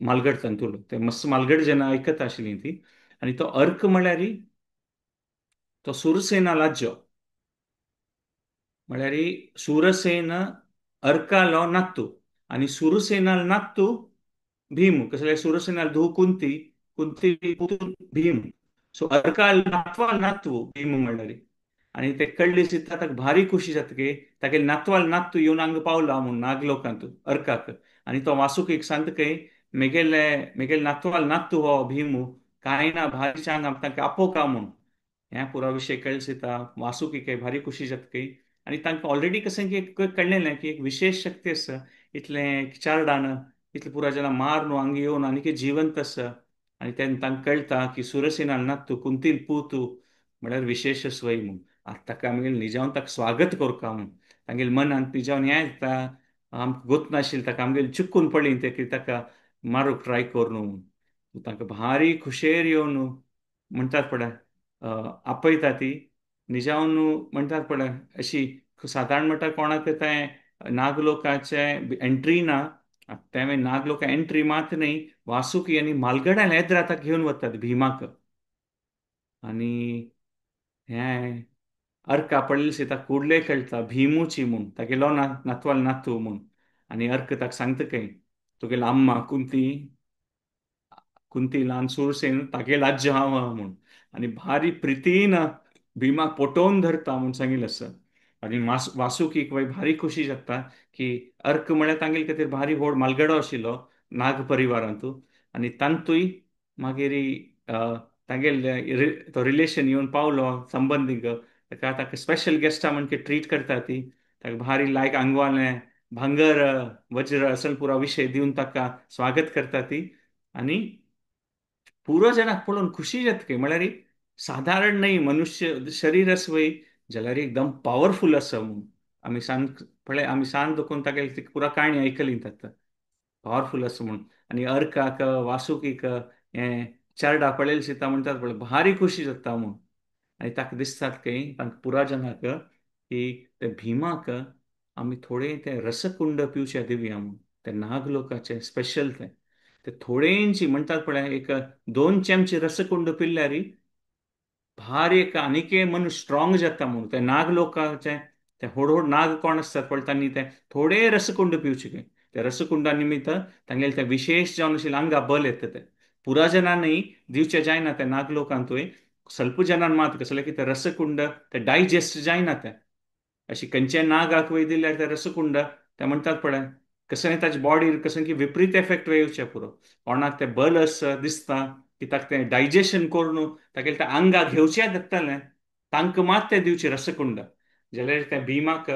मालगड तांतुलो ते मस्त मालगड जेन्ना आयकता आशिल्ली ती. आनी तो अर्क म्हळ्यार तो सुरसेना लाज्जो म्हळ्यार सुरसेन अर्कालो नात्तू आनी सुरसेनाल नात्तू भीम कसले सुरसेनाल धूव कुंती कुंती पुतून भीम. सो अर्काल नातवाल नातू भीम म्हणल्यार आनी ते कळ्ळी दिसता ताका भारी खुशी जाता की तागेले नातवाल नातू येवन हांगा पावला म्हूण नागलोकांत अर्काक. आनी तो वासुकीक सांगता खंय मेगेले मेगेले नातवाल नातू हो भीमू, कांय ना भारी चांग आम तांकां आपोवका म्हूण. हें पुरा विशय कळसिता वासुकी भारी खुशी जाता आनी तांकां ऑलरेडी कशें की कळ्ळें की एक विशेश शक्ती आसा, इतलें चारडान इतलें पुरा जाणां मार न्हू हांगा येवन आनीक जिवंत आसा. आनी तेन्ना तांकां कळटा की सुरसेनाल नातू कुंतील पूतू म्हळ्यार विशेश स्वय म्हूण. आतां ताका आमगेले निजावन ताका स्वागत करता म्हूण तांगेले मनांत निजावन हें येता, आमकां गोत नाशिल्लें ताका आमगेले चुकून पडली तें की ताका मारूंक ट्राय कर न्हू म्हूण. तांकां भारी खुशेर येवन म्हणटात पळय आपयता ती निजावन म्हणटात पळय अशी सादारण म्हणटा कोणाक तें नागलोकाचें एंट्री ना, तें नागलोका एंट्री मात न्हय, वासुकी आनी मालगड्यान येद्रा घेवन वतात भीमाक. आनी हें अर्का पडलें सीता कुडले खेळटा भीमूची म्हूण, तागेलो ना नातवाल नातू म्हूण. आनी अर्क ताका सांगता खंय तुगेलो अम्मा कुंती, कुंती ल्हान सुरसेन तागेल आज्ज हांव आहा म्हूण. आनी भारी प्रितीन भीमाक पोटोवन धरता म्हूण सांगिल्लें आसा. आनी वासुकीक वय भारी खुशी जाता की अर्क म्हळ्यार तांगेले खातीर भारी व्हड मालगडो आशिल्लो नाग परिवारांतू. आनी तांतूय मागीर तांगेले तो रिलेशन येवन पावलो संबंदीक, ताका ताका स्पेशल गेस्टा म्हण ट्रीट करता ती, ताका भारी लायक आंगवालें भांगर वज्र असल पुरा विशय दिवन ताका स्वागत करता ती. आनी पुरो जाणांक पळोवन खुशी जाता म्हळ्यार सादारण न्हय मनुष्य शरीर आसा वय जाल्यार एकदम पावरफूल आसा म्हूण. आमी सान पळय आमी सान दोकून तागेली पुरा काणी आयकली ताका पावरफूल आसा म्हूण. आनी अर्काक वासुकीक हें चरडा पळयलें सीता म्हणटात पळय भारी खुशी जाता म्हूण. आनी ताका दिसतात खंय तांकां पुरा जनाक की ते भीमाक आमी थोडें तें रसकुंड पिवचे दिवया म्हूण, ते नागलोकाचें स्पेशल तें ते थोडेंची म्हणटात पळय एक 2 चमचे रसकुंड पिल्यार भारी एक आनीक मन स्ट्रॉंग जाता म्हूण. ते नागलोकाचें ते व्हड व्हड नाग कोण आसतात पळय तांणी ते थोडे रसकुंड पिवचे खंय, त्या रसकुंडा निमित्त तांगेले ते विशेश जावन अशें आंगा बल येता. ते पुरा जणांनी दिवचे जायना ते नागलोकांतूय, स्वल्प जणांक मात कसलें की ते रसकुंड ते डायजेस्ट जायना ते अशी खंयच्या नागाक वय दिल्यार ते रसकुंड ते म्हणटात पळय कसलें ताजे बॉडीर कसलें की विपरीत एफेक्ट येवचें पुरो, कोणाक तें बल आसा दिसता की ताका तें डायजेशन करून तागेलें तें आंगाक घेवचें जातलें तांकां मात तें दिवचें रसकुंड. जाल्यार त्या भीमाक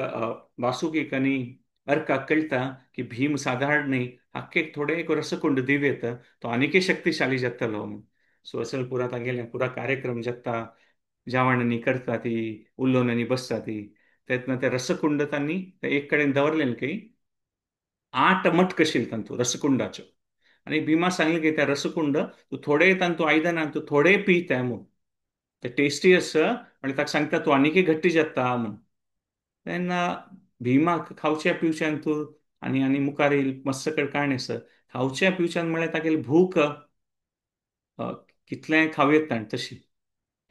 वासुकीक आनी अर्काक कळटा की भीम सादारण न्हय, आख्खे थोडे एक रसकुंड दिव येता तो आनीकय शक्तिशाली जातलो म्हूण. सो असल पुरा तागेलें पुरा कार्यक्रम जाता, जेवणांनी करता ती उलोवन आनी बसता ती, तेन्ना ते रसकुंड तांणी एक कडेन दवरलें की 8 मटक आशिल्लें तांतूं रसकुंडाच्यो. आनी भीमा सांगलें की त्या रसकुंड तूं थोडे तांतूं आयदनान तूं थोडे पी तें म्हूण, तें टेस्टी आसा आनी ताका सांगता तूं आनीकय घट्टी जाता म्हूण. तेन्ना भीमाक खावच्या पिवच्यान तूं आनी आनी मुखार येयल मस्त कडेन काणी आसा, खावच्या पिवच्यान म्हळ्यार तागेली भूक कितलें खावं येता तशी.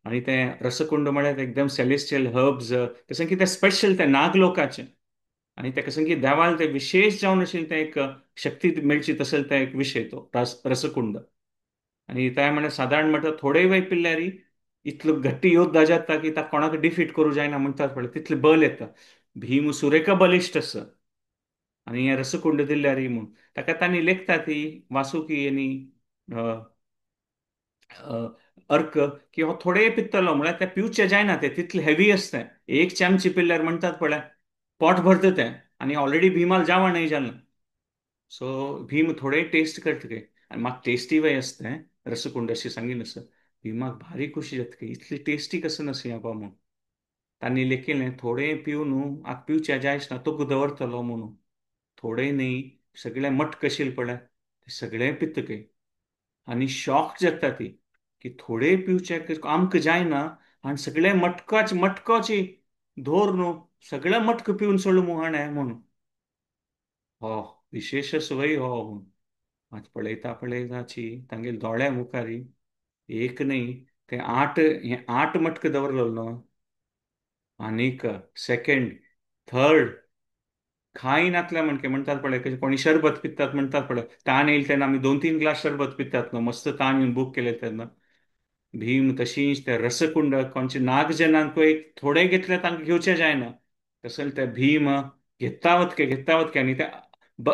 आनी तें रसकुंड म्हळ्यार एकदम सेलेस्टियल हर्ब्स कशें की तें स्पेशल तें नागलोकाचें, आनी तें कशें की देवाल तें विशेश जावन आशिल्लें तें एक शक्ती मेळची तसलें तें एक विशय तो रसकुंड. आनी तें म्हळ्यार सादारण म्हणटा थोडे वेळ पिल्यार इतलो घट्टी योद्धा जाता की ताका कोणाक डिफीट करूं जायना म्हणटात पळय तितलें बल येता. भीम सुरेखा बलिश्ट आसा आनी हें रसकुंड दिल्यार म्हूण ताका तांणी लेखता ती वासुकी आनी अर्क की हो थोडे पितलो म्हळ्यार तें पिवचें जायना तें तितलें हेवी आसता, 1 चमची पिल्यार म्हणटात पळय पोट भरता तें. आनी ऑलरेडी भीमाल जेवण जालें, सो भीम थोडे टेस्ट करता खंय आनी म्हाका टेस्टी वय आसता रसकुंड अशें सांगिल्लें आसा. भीमाक भारी खुशी जाता खंय इतली टेस्टी कसो नासली बाबा म्हूण. तांणी लेखिल्लें थोडें पिवन न्हू आतां पिवचें जायच ना तुका दवरतलो म्हणून, थोडें न्हय सगळें मटक आशिल्लें पळय तें सगळें पिता खंय. आनी शॉक जाता ती की थोडे पिवचें आमकां जायना आनी सगळें मटकाच मटकाची धोर न्हू सगळें मटक पिवन सोडलें म्हूण हाणें म्हणून. हो विशेश सवय हो म्हूण. आतां पळयता पळयताची तांगेले दोळ्या मुखार एक न्हय ते 8 हें 8 मटक दवरलो न्हू, आनीक सेकेंड थर्ड खाय नातल्या म्हणके म्हणटात पळय कोणी शरबत पितात म्हणटात पळय ताण येयल तेन्ना आमी 2-3 ग्लास शरबत पितात न्हू, मस्त ताण येवन बूक केले तेन्ना. भीम तशीच ते रसकुंड कोणचे नागजनांक एक थोडे घेतले तांकां घेवचें जायना, तसले ते भीम घेतावत के घेतावत के आनी ते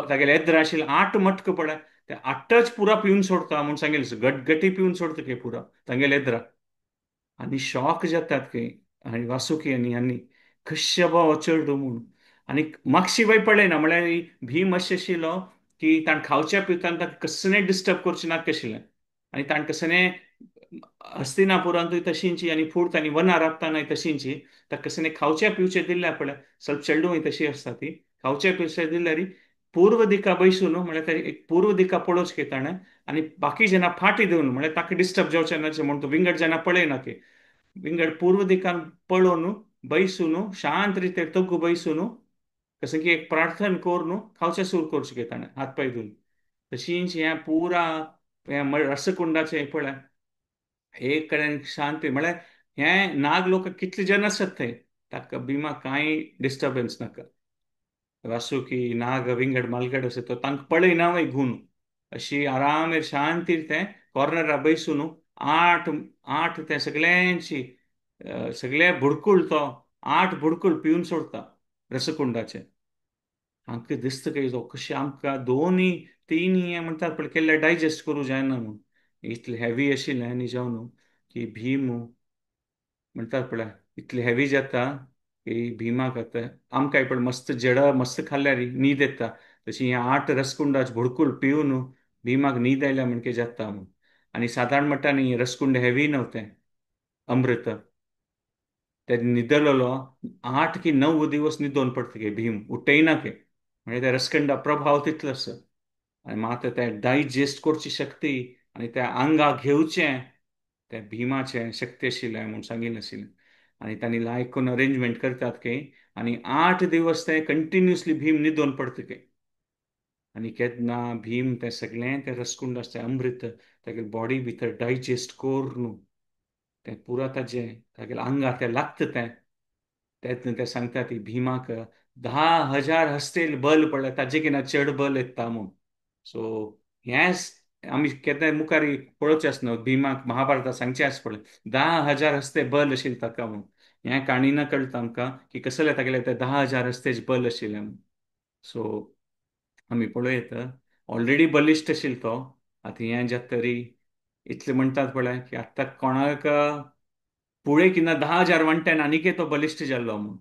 तागेले येद्र आशिल्ले 8 मटक पळय ते आठच पुरा पिवन सोडता म्हूण सांगेल, गटगटी पिवन सोडता की पुरा तांगेले येद्रा. आनी शॉक जातात की आनी वासुकी आनी आनी कश्य बाव चेडूं म्हूण. आनी मागशी वय पळयना म्हळ्यार भीम अशें आशिल्लो की ताणें खावच्या पिवतान ताका कसलें डिस्टर्ब करचें नाका आशिल्लें. आनी ताणें कसलें हस्तिनापुरांतूय तशींची आनी फूड तांणी वनार राबतानाय तशींची ताका कसलें खावच्या पिवचें दिल्यार पळय स्वल्प चेडूंय तशी आसता ती खावच्या पिवचें दिल्यार पूर्व दिका बैसून म्हळ्यार एक पूर्व दिका पळोवच की ताणें आनी बाकी जेन्ना फाटी दिवन म्हळ्यार ताका डिस्टर्ब जावचें ना म्हूण तो विंगड जेन्ना पळयना की विंगड पूर्व दिकान पळोवन बैसून शांत रिते तग्गू बैसून कसं की एक प्रार्थना करून खावचें सूर करचें की ताणें हात पांय धुवन. तशींच हें पुरा हें रसकुंडाचें पळय एक कडेन शांती म्हळ्यार हें नाग लोक कितले जन आसत थंय ताका भीमा कांय डिस्टर्बन्स नाका. वासुकी नाग विंगड मालगड आसा तो तांकां पळयना वय घून अशी आरामेर शांतीर तें कॉर्नरा बैसून आठ आठ तें सगळ्यांची सगळे बुडकूल तो 8 बुडकूल पिवन सोडता रसकुंडाचे. आमकां दिसता काय तो कशें आमकां दोनूय तिनूय म्हणटात पण केल्ले डायजेस्ट करूं जायना म्हूण इतलें हेवी आशिल्लें आनी जावन की भीम म्हणटात पळय इतलें हेवी जाता की भीमाक आतां आमकांय पण मस्त जडा मस्त खाल्ल्यार न्हीद येता तशी हें 8 रसकुंडाच बुडकूल पिवन भीमाक न्हीद आयल्या म्हणके जाता म्हूण. आनी सादारण मट्टांनी रसकुंड हेवी नव्हतें अमृत ते न्हिदलेलो 8 की 9 दिवस न्हिदोन पडटा गे भीम उठयना के म्हणजे त्या रसकुंडा प्रभाव तितलो आसा. आनी मात ते डायजेस्ट करची शक्ती आनी त्या आंगाक घेवचें त्या भीमाचें शक्ती आशिल्लें म्हूण सांगिल्लें आशिल्लें. आनी तांणी लायक करून अरेंजमेंट करतात की आनी 8 दिवस ते कंटिन्युअसली भीम न्हिदोन पडटा की. आनी केन्ना भीम तें सगळें तें रसकुंड आसता अमृत तागेले बॉडी भितर डायजेस्ट करून तें पुरा ताजें तागेले आंगाक तें लागता तें तेन्ना ते सांगता ती भीमाक 10,000 हस्तेल बल पडलें ताजे किना चड बल येता म्हूण. सो हें आमी केन्नाय मुखार पळोवचें आसना भीमाक महाभारतांत सांगचें आसा पळय 10,000 हस्ते बल आशिल्लें ताका म्हूण. हें काणी ना कळटा आमकां की कसलें तागेलें तें 10,000 हस्तेच बल आशिल्लें म्हूण. सो आमी पळयत ऑलरेडी बलिश्ट आशिल्लो तो आतां हें जाता तरी इतलें म्हणटात पळय की आतां कोणाक पुळे किना 10,000 वांट्यान आनीकय तो बलिश्ट जाल्लो म्हूण.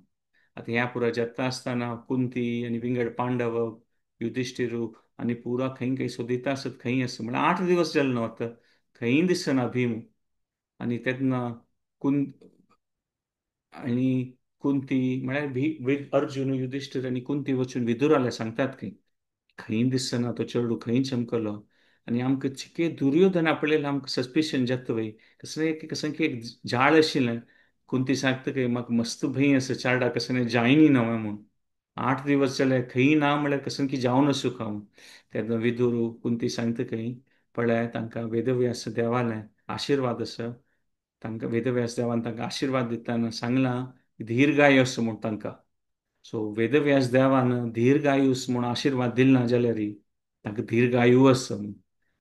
आतां ह्या पुरा जाता आसतना कुंती आनी विंगड पांडव युधिश्टीरू आनी पुरा खंय खंय सोदिता आसत खंय आसा म्हळ्यार 8 दिवस जाले न्हू आतां खंय दिसना भीम. आनी तेन्ना आनी कुंती म्हळ्यार अर्जुन युधिश्टीर आनी कुंती वचून विदुराले सांगतात की खंय दिसना तो चेडू खंय चमकलो. आनी आमकां चिके दुर्योधना पळयल्यार आमकां सस्पिशन जाता वय कसलें कसलें की एक जाळ आशिल्लें. कुंती सांगता की म्हाका मस्त भंय आसा चारडा कसलें जायनी ना म्हूण. 8 दिवस जाले खंय ना म्हळ्यार कसलें की जावन आसूं हांव. तेन्ना विदुर कुंती सांगता खंय पळय तांकां वेदव्यास देवालें आशिर्वाद आसा तांकां वेदव्यास देवान तांकां आशिर्वाद दितना सांगलां दीर्घायुस म्हूण तांकां. सो वेदव्यास देवान दीर्घायुस म्हूण आशिर्वाद दिल ना जाल्यार तांकां दीर्घायु आसा म्हूण.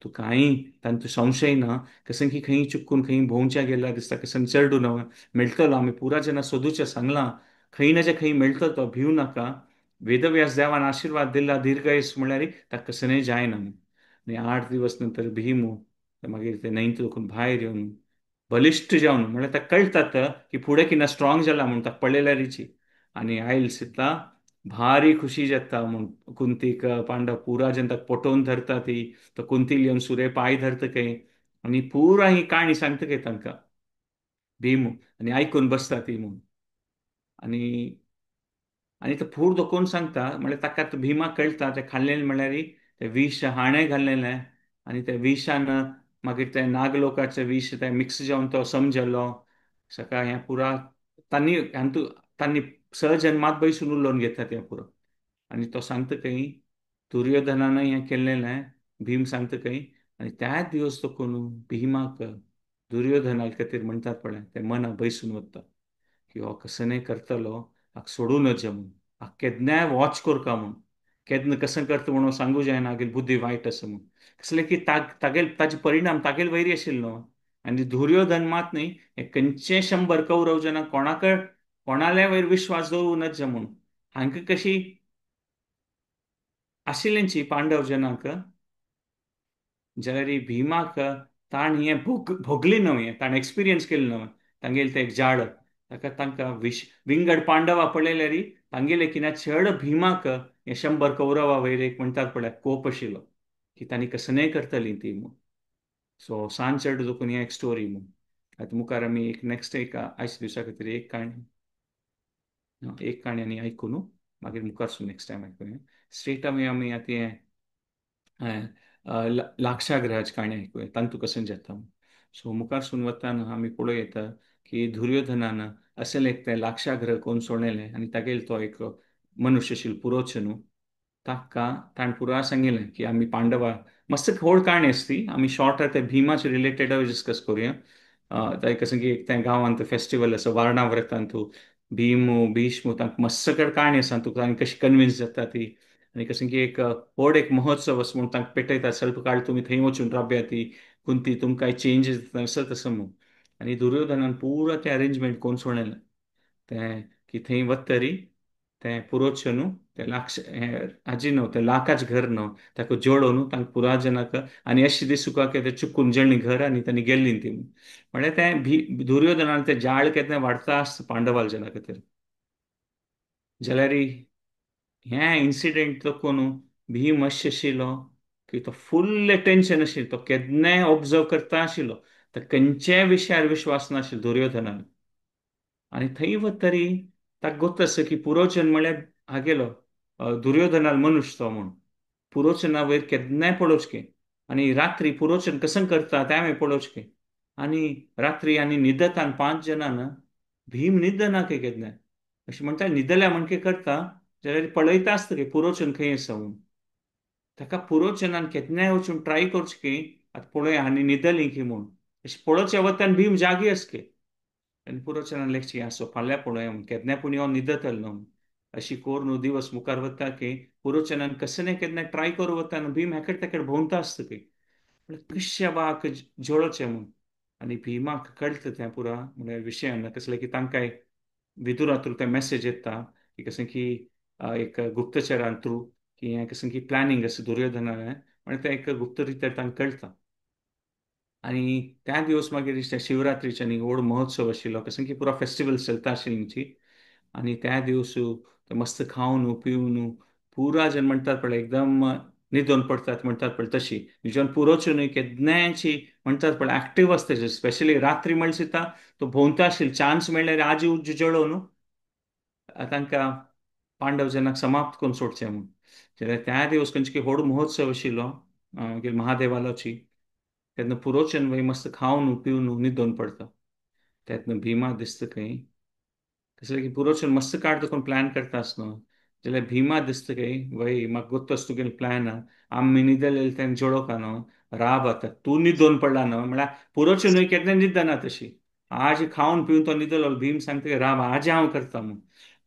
तूं कांय तांचो संशय ना कसं की खंय चुकून खंय भोंवच्या गेल्या दिसता कसं चेडू ना मेळटलो आमी पुरा जेन्ना सोदूचें सांगलां खंय ना जे खंय मेळटलो तो भिवू नाका. वेदव्यास देवान आशिर्वाद दिला दीर्घायुस म्हणल्यार ताका कसं जायना म्हूण. आनी 8 दिवस नंतर भीम मागीर ते न्हंयत वचून भायर येवन बलिश्ट जावन म्हळ्यार ताका कळटात की फुडें किना स्ट्रॉंग जाला म्हूण ताका पळयल्यारीची. आनी आयल सीता भारी खुशी जाता म्हूण कुंतीक पांडव पुरा जेन्ना ताका पोटोवन धरता ती तो कुंती येवन सुरे पांय धरता खंय आनी पुरा ही काणी सांगता खंय तांकां भीम आनी आयकून बसता ती म्हूण. आनी आनी तो फूड कोण सांगता म्हळ्यार ताका भीमाक कळटा तें खाल्लें म्हळ्यार तें विश हाणें घाल्लेलें आनी त्या विशान मागीर तें नागलोकाचें विश तें मिक्स जावन तो समजलो सकाळ हें पुरा तांणी तांणी सहजन्मात बैसून उलोवन घेता तें पुरो. आनी तो सांगता खंय दुर्योधनान हें केल्लें भीम सांगता खंय. आनी त्याच दिवस तो कोण भीमाक दुर्योधना खातीर म्हणटात पळय तें मना बैसून वता की हो कसं न्हय करतलो हाका सोडूं नज म्हूण हाका केन्नाय वॉच करका म्हूण केन्ना कसं करता म्हणून सांगू जायना हागेली बुद्धी वायट आसा म्हूण. कसलें की तागेल ताजे परिणाम तागेल वैरी आशिल्लो न्हू. आनी दुर्योधन मात न्ही हे खंयचे 100 कौरव जना कोणाक कोणाल्या वयर विश्वास दवरूं नज म्हूण हांकां कशी आशिल्ल्यांची पांडव जनांक जाल्यार भीमाक ताण हें भोगली न्हय, हें ताणें एक्सपिरियन्स केलें न्हय. तांगेलें तें एक जाळ ताका तांकां विश विंगड पांडवा पळयल्यार तांगेले किना चड भीमाक हे 100 कौरवा वयर एक म्हणटात पळय कोप आशिल्लो की तांणी कसनय करतली ती म्हूण. सो सान चड देखून ही एक स्टोरी म्हूण. आतां मुखार आमी एक नेक्स्ट एक आयच्या दिवसा खातीर एक काणी, एक काणी आनी आयकूं न्हू, मागीर मुखार नेक्स्ट टायम आयकुया. स्ट्रेट आमी आमी आतां हें लाक्षागृहाची काणी आयकुया, तांतू कशें जाता. सो मुखार सून वताना आमी पळोवं येता की दुर्योधनान अशें एक तें लाक्षागृह कोण सोडलें आनी तागेलो तो एक मनुष्य आशिल्लो पुरोचनू, ताका ताणें पुरा सांगिल्लें की आमी पांडवा मस्त व्हड काणी आसा ती, आमी शॉर्ट ते भीमाचे रिलेटेड डिस्कस करुया. कशें की एक त्या गांवांत फेस्टिवल आसा वारणाव्रतांत भीम भीष्म तांकां मस्त कडेन काणी आसा, तुका आनी कशी कन्विन्स जाता ती, आनी कशें की एक व्हड एक महोत्सव आसा म्हूण तांकां पेटयता, स्वल्प काळ तुमी थंय वचून राबया ती कुंती तुमकां चेंजीस जाता असो तसो म्हूण. आनी दुर्योधनान पुरा तें अरेंजमेंट कोण सोडलें तें की थंय वतरी तें पुरोचनू तें लाक्ष हाजी न्हू तें लाखाच घर न्हू ताका जोडोवन तांकां पुरा जनाक आनी अशें दिसूका की तें चुकून जळ्ळी घर आनी तांणी गेल्ली ती. म्हळ्यार तें दुर्योधनान तें जाळ केन्ना वाडटा आसता पांडवाल जना खातीर. जाल्यार हें इन्सिडेंट तो कोण भीम अशें आशिल्लो की तो फुल्ल टेंशन आशिल्लो, तो केन्नाय ऑब्जर्व करता आशिल्लो, तर खंयच्याय विशयार विश्वास नाशिल्लो दुर्योधनान. आनी थंय वतरी ताका गोत आसा की पुरोचन म्हळ्यार हागेलो दुर्योधनाल मनुष्य तो म्हूण, पुरोचना वयर केन्नाय पळोवचें आनी रात्री पुरोचन कसं करता तें हांवें पळोवचें. आनी रात्री आनी न्हिदतान 5 जाणां भीम न्हिदना की केन्नाय अशें म्हणटा, न्हिदल्या म्हण कितें करता जाल्यार पळयता आसता की पुरोचन खंय आसा म्हूण. ताका पुरोचनान केन्नाय वचून ट्राय करचें की आतां पळोवया आनी न्हिदली की म्हूण, अशें पळोवच्या वतान भीम जागी आसा की. आनी पुरोचनान लेखची आसो फाल्यां पळोवया म्हूण, केन्नाय पूण यो न्हिदतलो न्हू. अशी कोरून दिवस मुखार वता की पुरोचनान कशें ना केन्ना ट्राय करूं वता न्हू, भीम हेकड तेकड भोंवता आसता की कश्या बाक जोडचें म्हूण. आनी भीमाक कळटा तें पुरा म्हळ्यार विशयान कसलें की तांकां विदुरा थ्रू तें मॅसेज येता की कशें की एक गुप्तचरान थ्रू की हें कशें की प्लॅनिंग आसा दुर्योधनान, म्हळ्यार तें एक गुप्त रित्या तांकां कळटा. आनी त्या दिवस मागीर शिवरात्रीचे न्ही व्हड महोत्सव आशिल्लो, कशें की पुरा फेस्टिवल चलता आशिल्ली. आनी त्या दिवस मस्त खावन पिवन पुरा जन म्हणटात पळय एकदम न्हिदोन पडटात म्हणटात पळय तशी निजोन पुरोच्यो न्हय केन्नायची म्हणटात पळय एक्टीव आसता, स्पेशली रात्री म्हणल्यार सुद्दां तो भोंवता आशिल्लो, चान्स मेळ्ळ्यार आजी उज्जू जळोवन न्हू तांकां पांडव जनाक समाप्त करून सोडचें म्हूण. जाल्यार त्या दिवस खंयचे की व्हड महोत्सव आशिल्लो मागीर महादेवालोची, तेन्ना पुरोचन वय मस्त खावन पिवन न्हिदोन पडटा. तेन्ना भीमा दिसता खंय कसलें की पुरोचन मस्त काडटा कोण प्लॅन करता आसलो, जाल्यार भीमा दिसता खंय वय म्हाका गोत्तो आसा तुगेलो प्लॅन, आमी न्हिदले तेन्ना जोडोवका न्हू, राब आतां तूं न्हिदोन पडला न्हू, म्हळ्यार पुरोचन केन्ना न्हिदना तशी, आज खावन पिवन तो न्हिदलो. भीम सांगता की राब आज हांव करता म्हूण.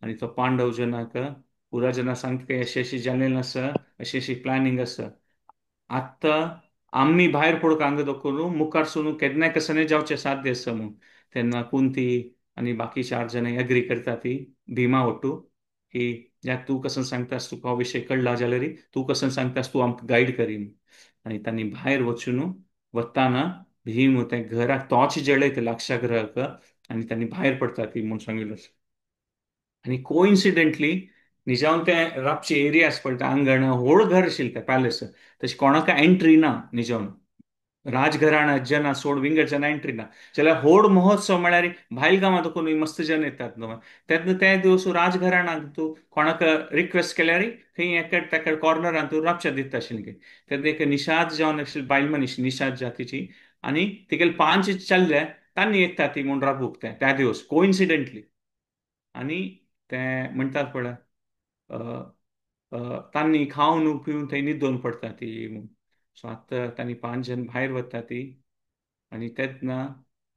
आनी तो पांडव जनाक पुरा जना सांगता की अशें अशें जालें आसा, अशी अशी प्लॅनिंग आसा, आतां आमी भायर पडूंक हांगा दवरून मुखार सून केन्नाय कसनय जावचें साध्य आसा म्हूण. तेन्ना कुंती आनी बाकी 4 जाणां एग्री करता ती भीमा ओट्टू की या तूं कसो सांगतास तुका हो विशय कळ्ळा जाल्यार तूं कसो सांगतास तूं आमकां गायड करी. आनी तांणी भायर वचून वताना भीम तें घराक तोच जळयता लाक्षागृहाक आनी तांणी भायर पडटा ती म्हूण सांगिल्लो. आनी कोइन्सिडेंटली निजावन तें राबची एरिया आसा पळय आंगण व्हड घर आशिल्लें तें पॅलेस, तशें कोणाक एंट्री ना निजावन, राजघराणा जना सोड विंगड जना एंट्री ना. जाल्यार व्हड महोत्सव म्हळ्यार भायल गांवांत कोण मस्त जन येतात न्हू, तेन्ना ते दिवस राजघराणाक तूं कोणाक रिक्वेस्ट केल्यार खंय एकड तेकड कॉर्नरान तूं राबच्या दिता आशिल्लें. तेन्ना एक निषाद जावन आशिल्ली बायल मनीस निषाद जातीची आनी तिगेले 5 चल्ले तांणी येता ती म्हूण राबूक तें त्या दिवस कोइन्सिडेंटली. आनी ते म्हणटात पळय तांणी खावन पिवन थंय न्हिदोन पडटा ती म्हूण. सो आतां तांणी 5 जण भायर वता ती आनी तेन्ना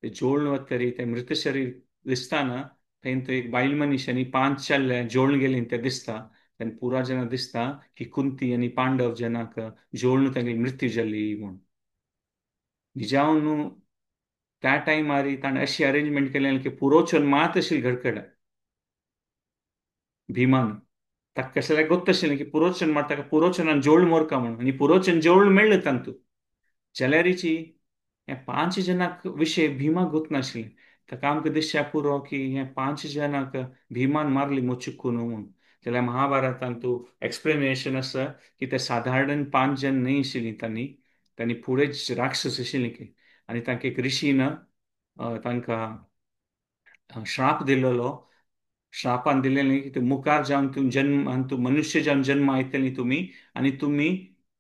ते जोडून वतरी तें मृत शरीर दिसताना थंय तो एक बायल मनीस आनी 5 चल्ले जोडून गेली तें दिसता. तेन्ना पुरा जना दिसता की कुंती आनी पांडव जनाक जोडून तांगेली मृत्यू जाली म्हूण. निजावन त्या टायमार ताणें अशी अरेंजमेंट केलें की पुरोचन मात आशिल्लें घरकडे भीमान, ताका कसलें गोत्त आशिल्लें की पुरोचन मात ताका पुरोचनान जोड मोरका म्हणून, आनी पुरोचन जोड मेळ्ळें तांतू. जाल्यारीची हे पांच जणांक विशय भीमा गोत नाशिल्लें. ताका आमकां दिसच्या पुरो की हे पांच जणांक भीमान मारली मो चुकून म्हूण. जाल्यार महाभारतांत तूं एक्सप्लेनेशन आसा की ते सादारण पांच जण न्हय आशिल्लीं, तांणी तांणी फुडें राक्षस आशिल्लीं की आनी तांकां एक ऋषीन तांकां श्राप दिलेलो. श्रापान दिलेलें की मुखार जावन तूं जन्म तूं मनुष्य जावन जन्म आयतली तुमी आनी तुमी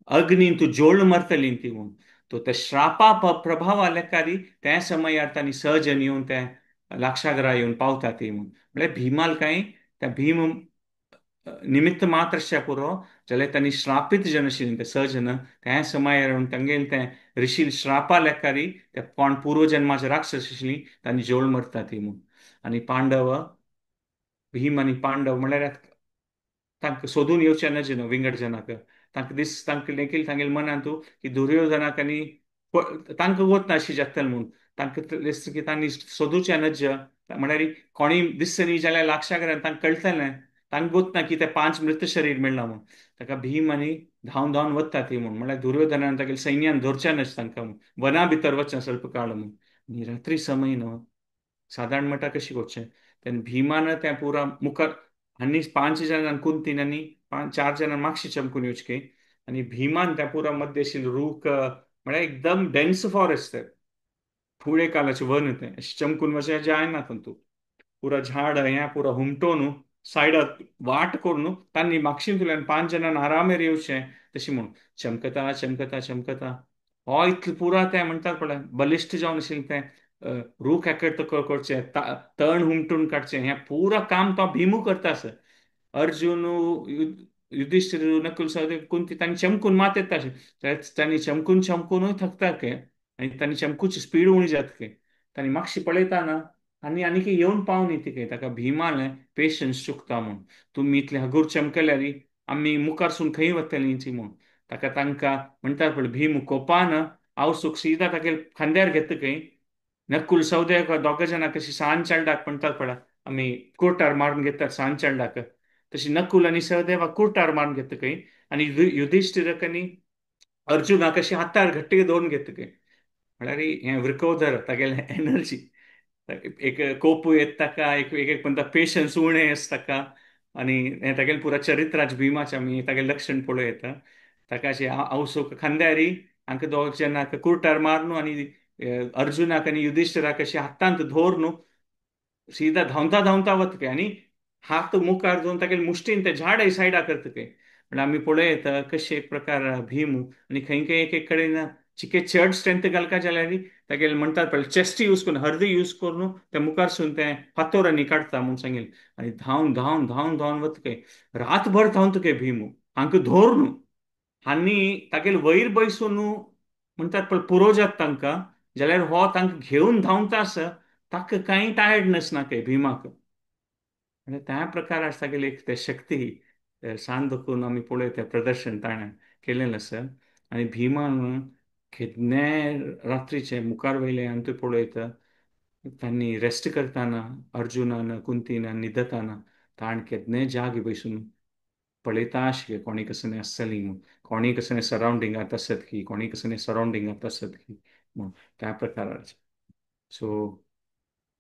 अग्नीन तूं जोळ मरतली ती म्हूण. तो त्या श्रापा प्रभावा लेखारी त्या समयार तांणी सहजन येवन त्या लाक्षागरा येवन पावता ती म्हूण. म्हळ्यार भीमाल कांय त्या भीम निमित्त मात्रशा पुरो जाल्यार तांणी श्रापीत जन आशिल्लीं ते सहजन त्या समयार येवन तांगेले ते ऋषी श्रापा लेखारी ते कोण पूर्वजन्माचे राक्षस आशिल्लीं तांणी जोळ मरता ती म्हूण. आनी पांडव भीम आनी पांडव म्हळ्यार तांकां सोदून येवचें नज न्हू विंगड जनाक तांकां दीस तांकां देखील तांगेले मनांत की दुर्योधनाक आनी तांकां वत ना अशी जातलें म्हूण तांकां दिसता की तांणी सोदूचें नज म्हळ्यार कोणी दिसता न्ही जाल्यार लाक्षागरान तांकां कळटलें तांकां गोत ना की ते पांच मृत शरीर मेळ्ळां म्हूण. ताका भीम आनी धांवन धांवन वता ती म्हूण म्हळ्यार दुर्योधनान तागेले सैन्यान धरचें नज तांकां म्हूण वना भितर वचचें स्वल्प काळ म्हूण. आनी रात्री समय न्हू सादारण म्हणटा कशी करचें तेन्ना भीमान त्या पुरा मुखार आनी पांच जाणां कुंतीन आनी पांच चार जाणां मागशी चमकून येवचे आनी भीमान त्या पुरा मध्य आशिल्ले रूख म्हळ्यार एकदम डेन्स फॉरेस्ट फुडें कालाचें वन तें अशें चमकून वचें जायना तातूंत पुरा झाड हें पुरा हुमटोवन सायडाक वाट करून तांणी मागशींतल्यान पांच जाणां आरामेर येवचें तशें म्हूण चमकता चमकता चमकता हो इतलें पुरा तें म्हणटात पळय बलिश्ट जावन आशिल्लें तें रूख एकत्र करचें तण हुमटून काडचें हें पुरा काम तो भीमू करता आसता. अर्जुन युधिष्ठिर नकुल सहदेव कुंती तांणी चमकून मात येता तांणी चमकून चमकूनय थकता के आनी तांणी चमकूची स्पीड उणी जाता के तांणी मातशी पळयता ना आनी आनीक येवन पाव न्ही ती ताका भीमान पेशन्स चुकता म्हूण तुमी इतले हगूर चमकल्यार आमी मुखारसून खंय वतलीं म्हूण. ताका तांकां म्हणटात पळय भीम कोपान आवसूक सीधा तागेले खांद्यार घेता खंय नकुल सहदेव दोग जाणां कशी सान चेडडाक म्हणटात पळय आमी कुर्टार मारून घेतात सान चेडडाक तशी नकुल आनी सहदेवाक कुर्टार मारून घेता खंय आनी युधिष्ठिराक आनी अर्जुनाक अशी हातार घट्ट दवरून घेता खंय. म्हळ्यार हें वृकोदर तागेलें एनर्जी एक कोपू येता ताका एक एक म्हणटा पेशन्स उणें आसता ताका आनी हें तागेलें पुरा चरित्राच भीमाचें आमी तागेलें लक्षण पळोवं येता. ताका अशें आवसूक खांद्यारी हांकां दोग जाणांक कुर्टार मारून आनी अर्जुनाक आनी युधिष्ठिराक अशें हातांत धरून सीधा धांवता धांवता वता खंय आनी हात मुखार दवरून तागेले मुश्टीन ते झाड सायडा करता खंय. म्हणल्यार आमी पळोवं कशें एक प्रकार भीम आनी खंय खंय एक एक कडेन चिके चड स्ट्रेंथ घालका जाल्यार तागेले म्हणटात पळय चेस्ट यूज करून हर्दी यूज करून ते मुखारसून ते फातोरांनी काडटा म्हूण सांगेल आनी धांवन धांवन धांवन धांवन वता खंय रातभर धांवता खंय भीम हांकां धरून आनी तागेले वयर बैसून म्हणटात पळय पुरो जाता तांकां जाल्यार हो तांकां घेवन धांवता आसा ताका कांय टायर्डनेस ना खंय भीमाक. आनी त्या प्रकार आसा तागेली एक ते शक्ती सान दखून आमी पळयता प्रदर्शन ताणें केलेलें आसा. आनी भीमान केन्नाय रात्रीचे मुखार वयले आनी ते पळयता तांणी रेस्ट करतना अर्जुनान कुंतीन न्हिदताना ताण केन्नाय जाग बसून पळयता आशिल्ले कोणी कसलें आसतली म्हूण कोणी कसलें सरावंडिंगांत आसत की कोणी कसलें सरावंडिंगांत आसत की म्हूण त्या प्रकाराचें. सो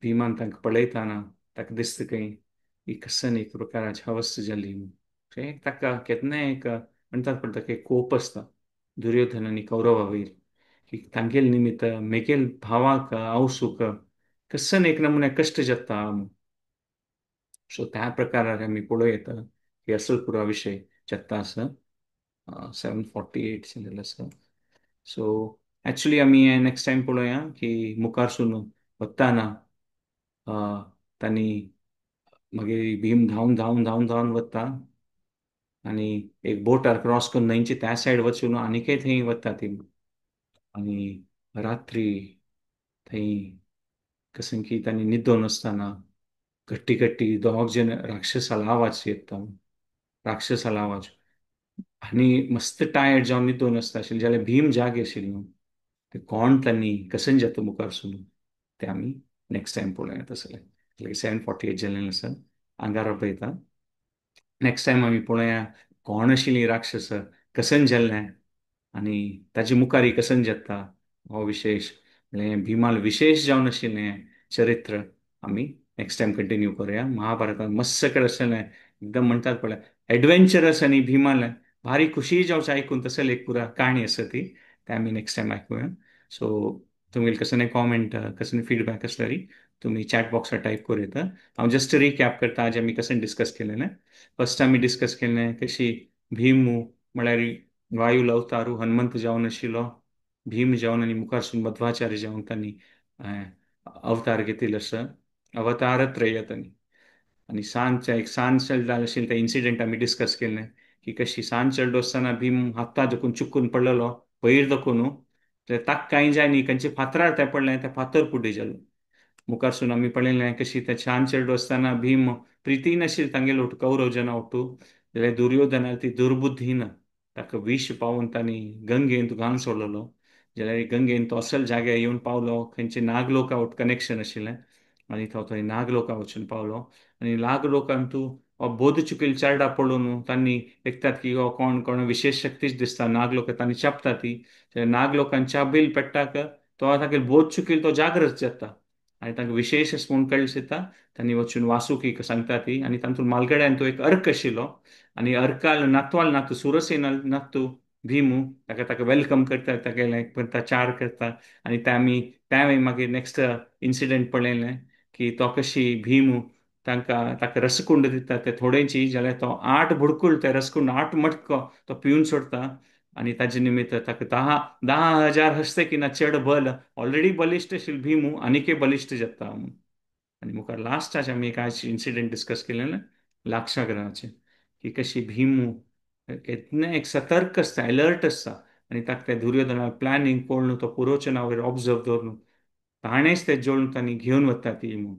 भीमान तांकां पळयतना ताका दिसता खंय ही कसन एक प्रकाराची हवस जाली म्हूण ताका केन्नाय एक म्हणटात पळय ताका एक कोप आसता दुर्योधन आनी कौरवा वयर की तांगेले निमित्त मेगेल भावाक आवसूक कसन एक नमुन्या कश्ट जाता. सो त्या प्रकारार आमी पळोवं येता की असल पुरा विशय जाता आसा. 7:48 जालेलें आसा. सो एक्चुली आमी नेक्स्ट टायम पळोवया की मुखारसून वताना तांणी मागीर भीम धांवन धांवन धांवन धांवन वता आनी एक बोटार क्रॉस करून न्हंयचे त्या सायड वचून आनीकय थंय वता ती आनी रात्री थंय कशें की तांणी न्हिदोन आसतना घट्टी घट्टी दोग जण राक्षसालो आवाज येता राक्षसालो आवाज आनी मस्त टायर्ड जावन न्हिदोन आसता आशिल्ले जाल्यार भीम जागे आशिल्लो न्हू ते कोण तांणी कशें जाता मुखारसून ते आमी नेक्स्ट टायम पळोवया तसलें. 7:48 जालेलें आसा आंगार पळयता नेक्स्ट टायम आमी पळोवया कोण आशिल्लीं राक्षस कशें जाल्लें. आनी ताजे मुखार कसन जाता हो विशेश म्हळ्यार भीमाल विशेश जावन आशिल्लें चरित्र आमी नेक्स्ट टायम कंटिन्यू करूया. महाभारतान मस्त कडेन आशिल्लें एकदम म्हणटात पळय एडवेंचरस आनी भीमाल भारी खुशी जावचें आयकून तसले एक पुरा काणी आसा ती, ते आमी नेक्स्ट टायम आयकुया. सो तुमगेले कसले कॉमेंट कसले फिडबॅक आसल्यार तुमी चॅट बॉक्सार टायप करूं येता. हांव जस्ट रिकॅप करता आज आमी कशें डिस्कस केलें. फर्स्ट आमी डिस्कस केलें कशी भीम म्हळ्यार वायूल अवतारू हनुमंत जावन आशिल्लो, भीम जावन आनी मुखारसून मध्वाचार्य जावन तांणी अवतार घेतिल्लो आसा, अवतार त्रय तांणी. आनी सांजच्या एक सांज चलता आशिल्लें तें इन्सिडंट आमी डिस्कस केलें की कशी सांज चलडो आसतना भीम हाता देखून चुकून पडलेलो वयर दाखोवन, ताका कांय जाय न्ही खंयचे फातरार तें पडलें तें फातर पुड्डे जालो. मुखारसून आमी पळयलें कशी तें छान चेडो आसतना भीम प्रितीन आशिल्ली तांगेलो कौरव जना ओटू, जाल्यार दुर्योधनाल ती दुर्बुद्धीन ताका विश पावोवन तांणी गंगेंत घालून सोडलेलो. जाल्यार गंगेन तो असल जाग्यार येवन पावलो खंयचे नागलोका वट कनेक्शन आशिल्लें आनी तो थंय नागलोका वचून पावलो. आनी नागलोकान तूं बोध चुकील चारडा पळोवन तांणी एकतात की हो कोण कोण विशेश शक्तीच दिसता नागलोक तांणी चापता ती, नागलोकान चाबील पेट्टाक तो ताका बोध चुकील तो जागृत जाता आनी तांकां विशेश अशें म्हूण कळ्ळें दिता. तांणी वचून वासुकीक सांगता ती आनी तातूंत मालगड्यान तो एक अर्क आशिल्लो आनी अर्काल नातवाल नातू सुरसेनाल नातू भीमू ताका ताका welcome करता, तागेलें करता चार करता. आनी ते आमी तें मागीर नेक्स्ट इन्सिडंट पळयलें की तो कशी भीमू तांकां ताका रसकुंड दिता ते थोडेंची, जाल्यार तो 8 बुडकुल ते रसकुंड 8 मटको तो पिवन सोडता आनी ताजे निमित्त ताका 10,000 हस्ते की ना चड बल ऑलरेडी बलिश्ट आशिल्लो भीमू आनीकय बलिश्ट जाता म्हणून. आनी मुखार लास्टाचे आमी एक आज इन्सिडंट डिस्कस केलें ना लाक्षागृहाचें की कशी भीमू केन्ना एक सतर्क आसता अलर्ट आसता आनी ताका ते दुर्योधना प्लॅनिंग पळोवन तो पुरोचना वयर ऑब्जर्व दवरून ताणेंच ते जोडून तांणी घेवन वता ती म्हणून.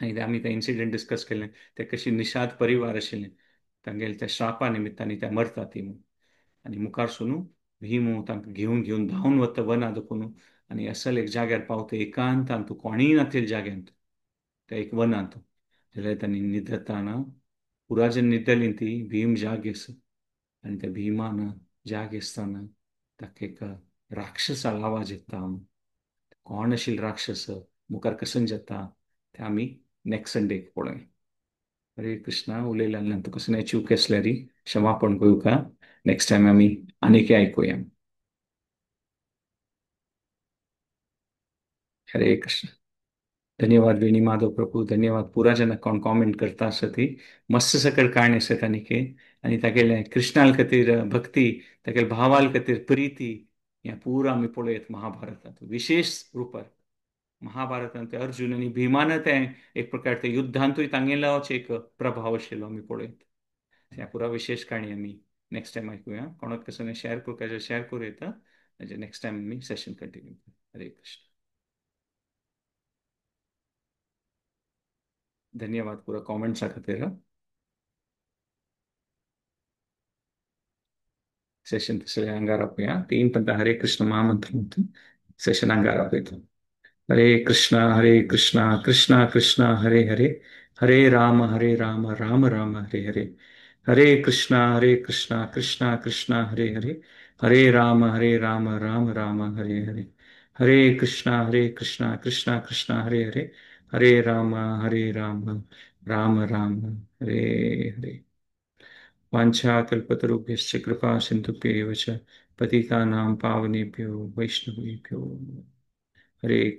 आनी आमी ते इन्सिडंट डिस्कस केलें ते कशी निषाद परिवार आशिल्लें तांगेले त्या श्रापा निमित्तान ते मरता ती म्हणून. आनी मुखार सुनू भीमू तांकां घेवन घेवन धांवन वता वना दाखोवन आनी असल एक जाग्यार पावता एकांतान तूं कोणीय नातील जाग्यांत त्या एक वनांत, जाल्यार तांणी न्हिदताना पुराजन न्हिदली ती भीम जाग आसा आनी त्या भीमान जाग आसतना ताका एक राक्षसा आवाज येता. कोण आशिल्लो राक्षस मुखार कसन जाता ते आमी नेक्स्ट संडेक पळोवया. हरे कृष्णा. उलयल्यान तुका कसलें चूक आसल्यार क्षमापण करूंक. नेक्स्ट टायम आमी आनीक आयकुया. हरे कृष्ण. धन्यवाद वेणी माधव प्रभू, धन्यवाद पुरा जना कोण कॉमेंट करता आसा ती मस्त सकळ काणी आसा तांणी आनी तागेलें कृष्णाल खातीर भक्ती, तागेले भावाल खातीर प्रिती हें पुरा आमी पळयत महाभारतांत विशेश रुपार. महाभारतांत ते अर्जुन आनी भीमान तें एक प्रकार ते युद्धांतूय तांगेलोच एक प्रभाव आशिल्लो आमी पळयत. ह्या पुरा विशेश काणी आमी नेक्स्ट टायम आयकुया. कोणाक कसलें शेअर करपाचें शेअर करूं येता, नेक्स्ट टायम आमी सेशन कंटिन्यू करूया. हरे कृष्ण. धन्यवाद पूरा कॉमेंट्स खातीर. सेशन तसलें हांगा रावया. तीन पंता हरे कृष्ण महामंत्र सेशन हांगा रावयता. हरे कृष्णा कृष्णा कृष्णा हरे हरे, हरे राम राम राम हरे हरे, हरे कृष्णा कृष्णा कृष्णा हरे हरे, हरे राम राम राम हरे हरे, हरे कृष्णा कृष्णा कृष्णा हरे हरे, हरे राम राम राम हरे हरे। वाञ्छा कल्पतरुभ्यश्च कृपा सिन्धुभ्येव च पतितानां पावनेभ्यो वैष्णवेभ्यो। हरे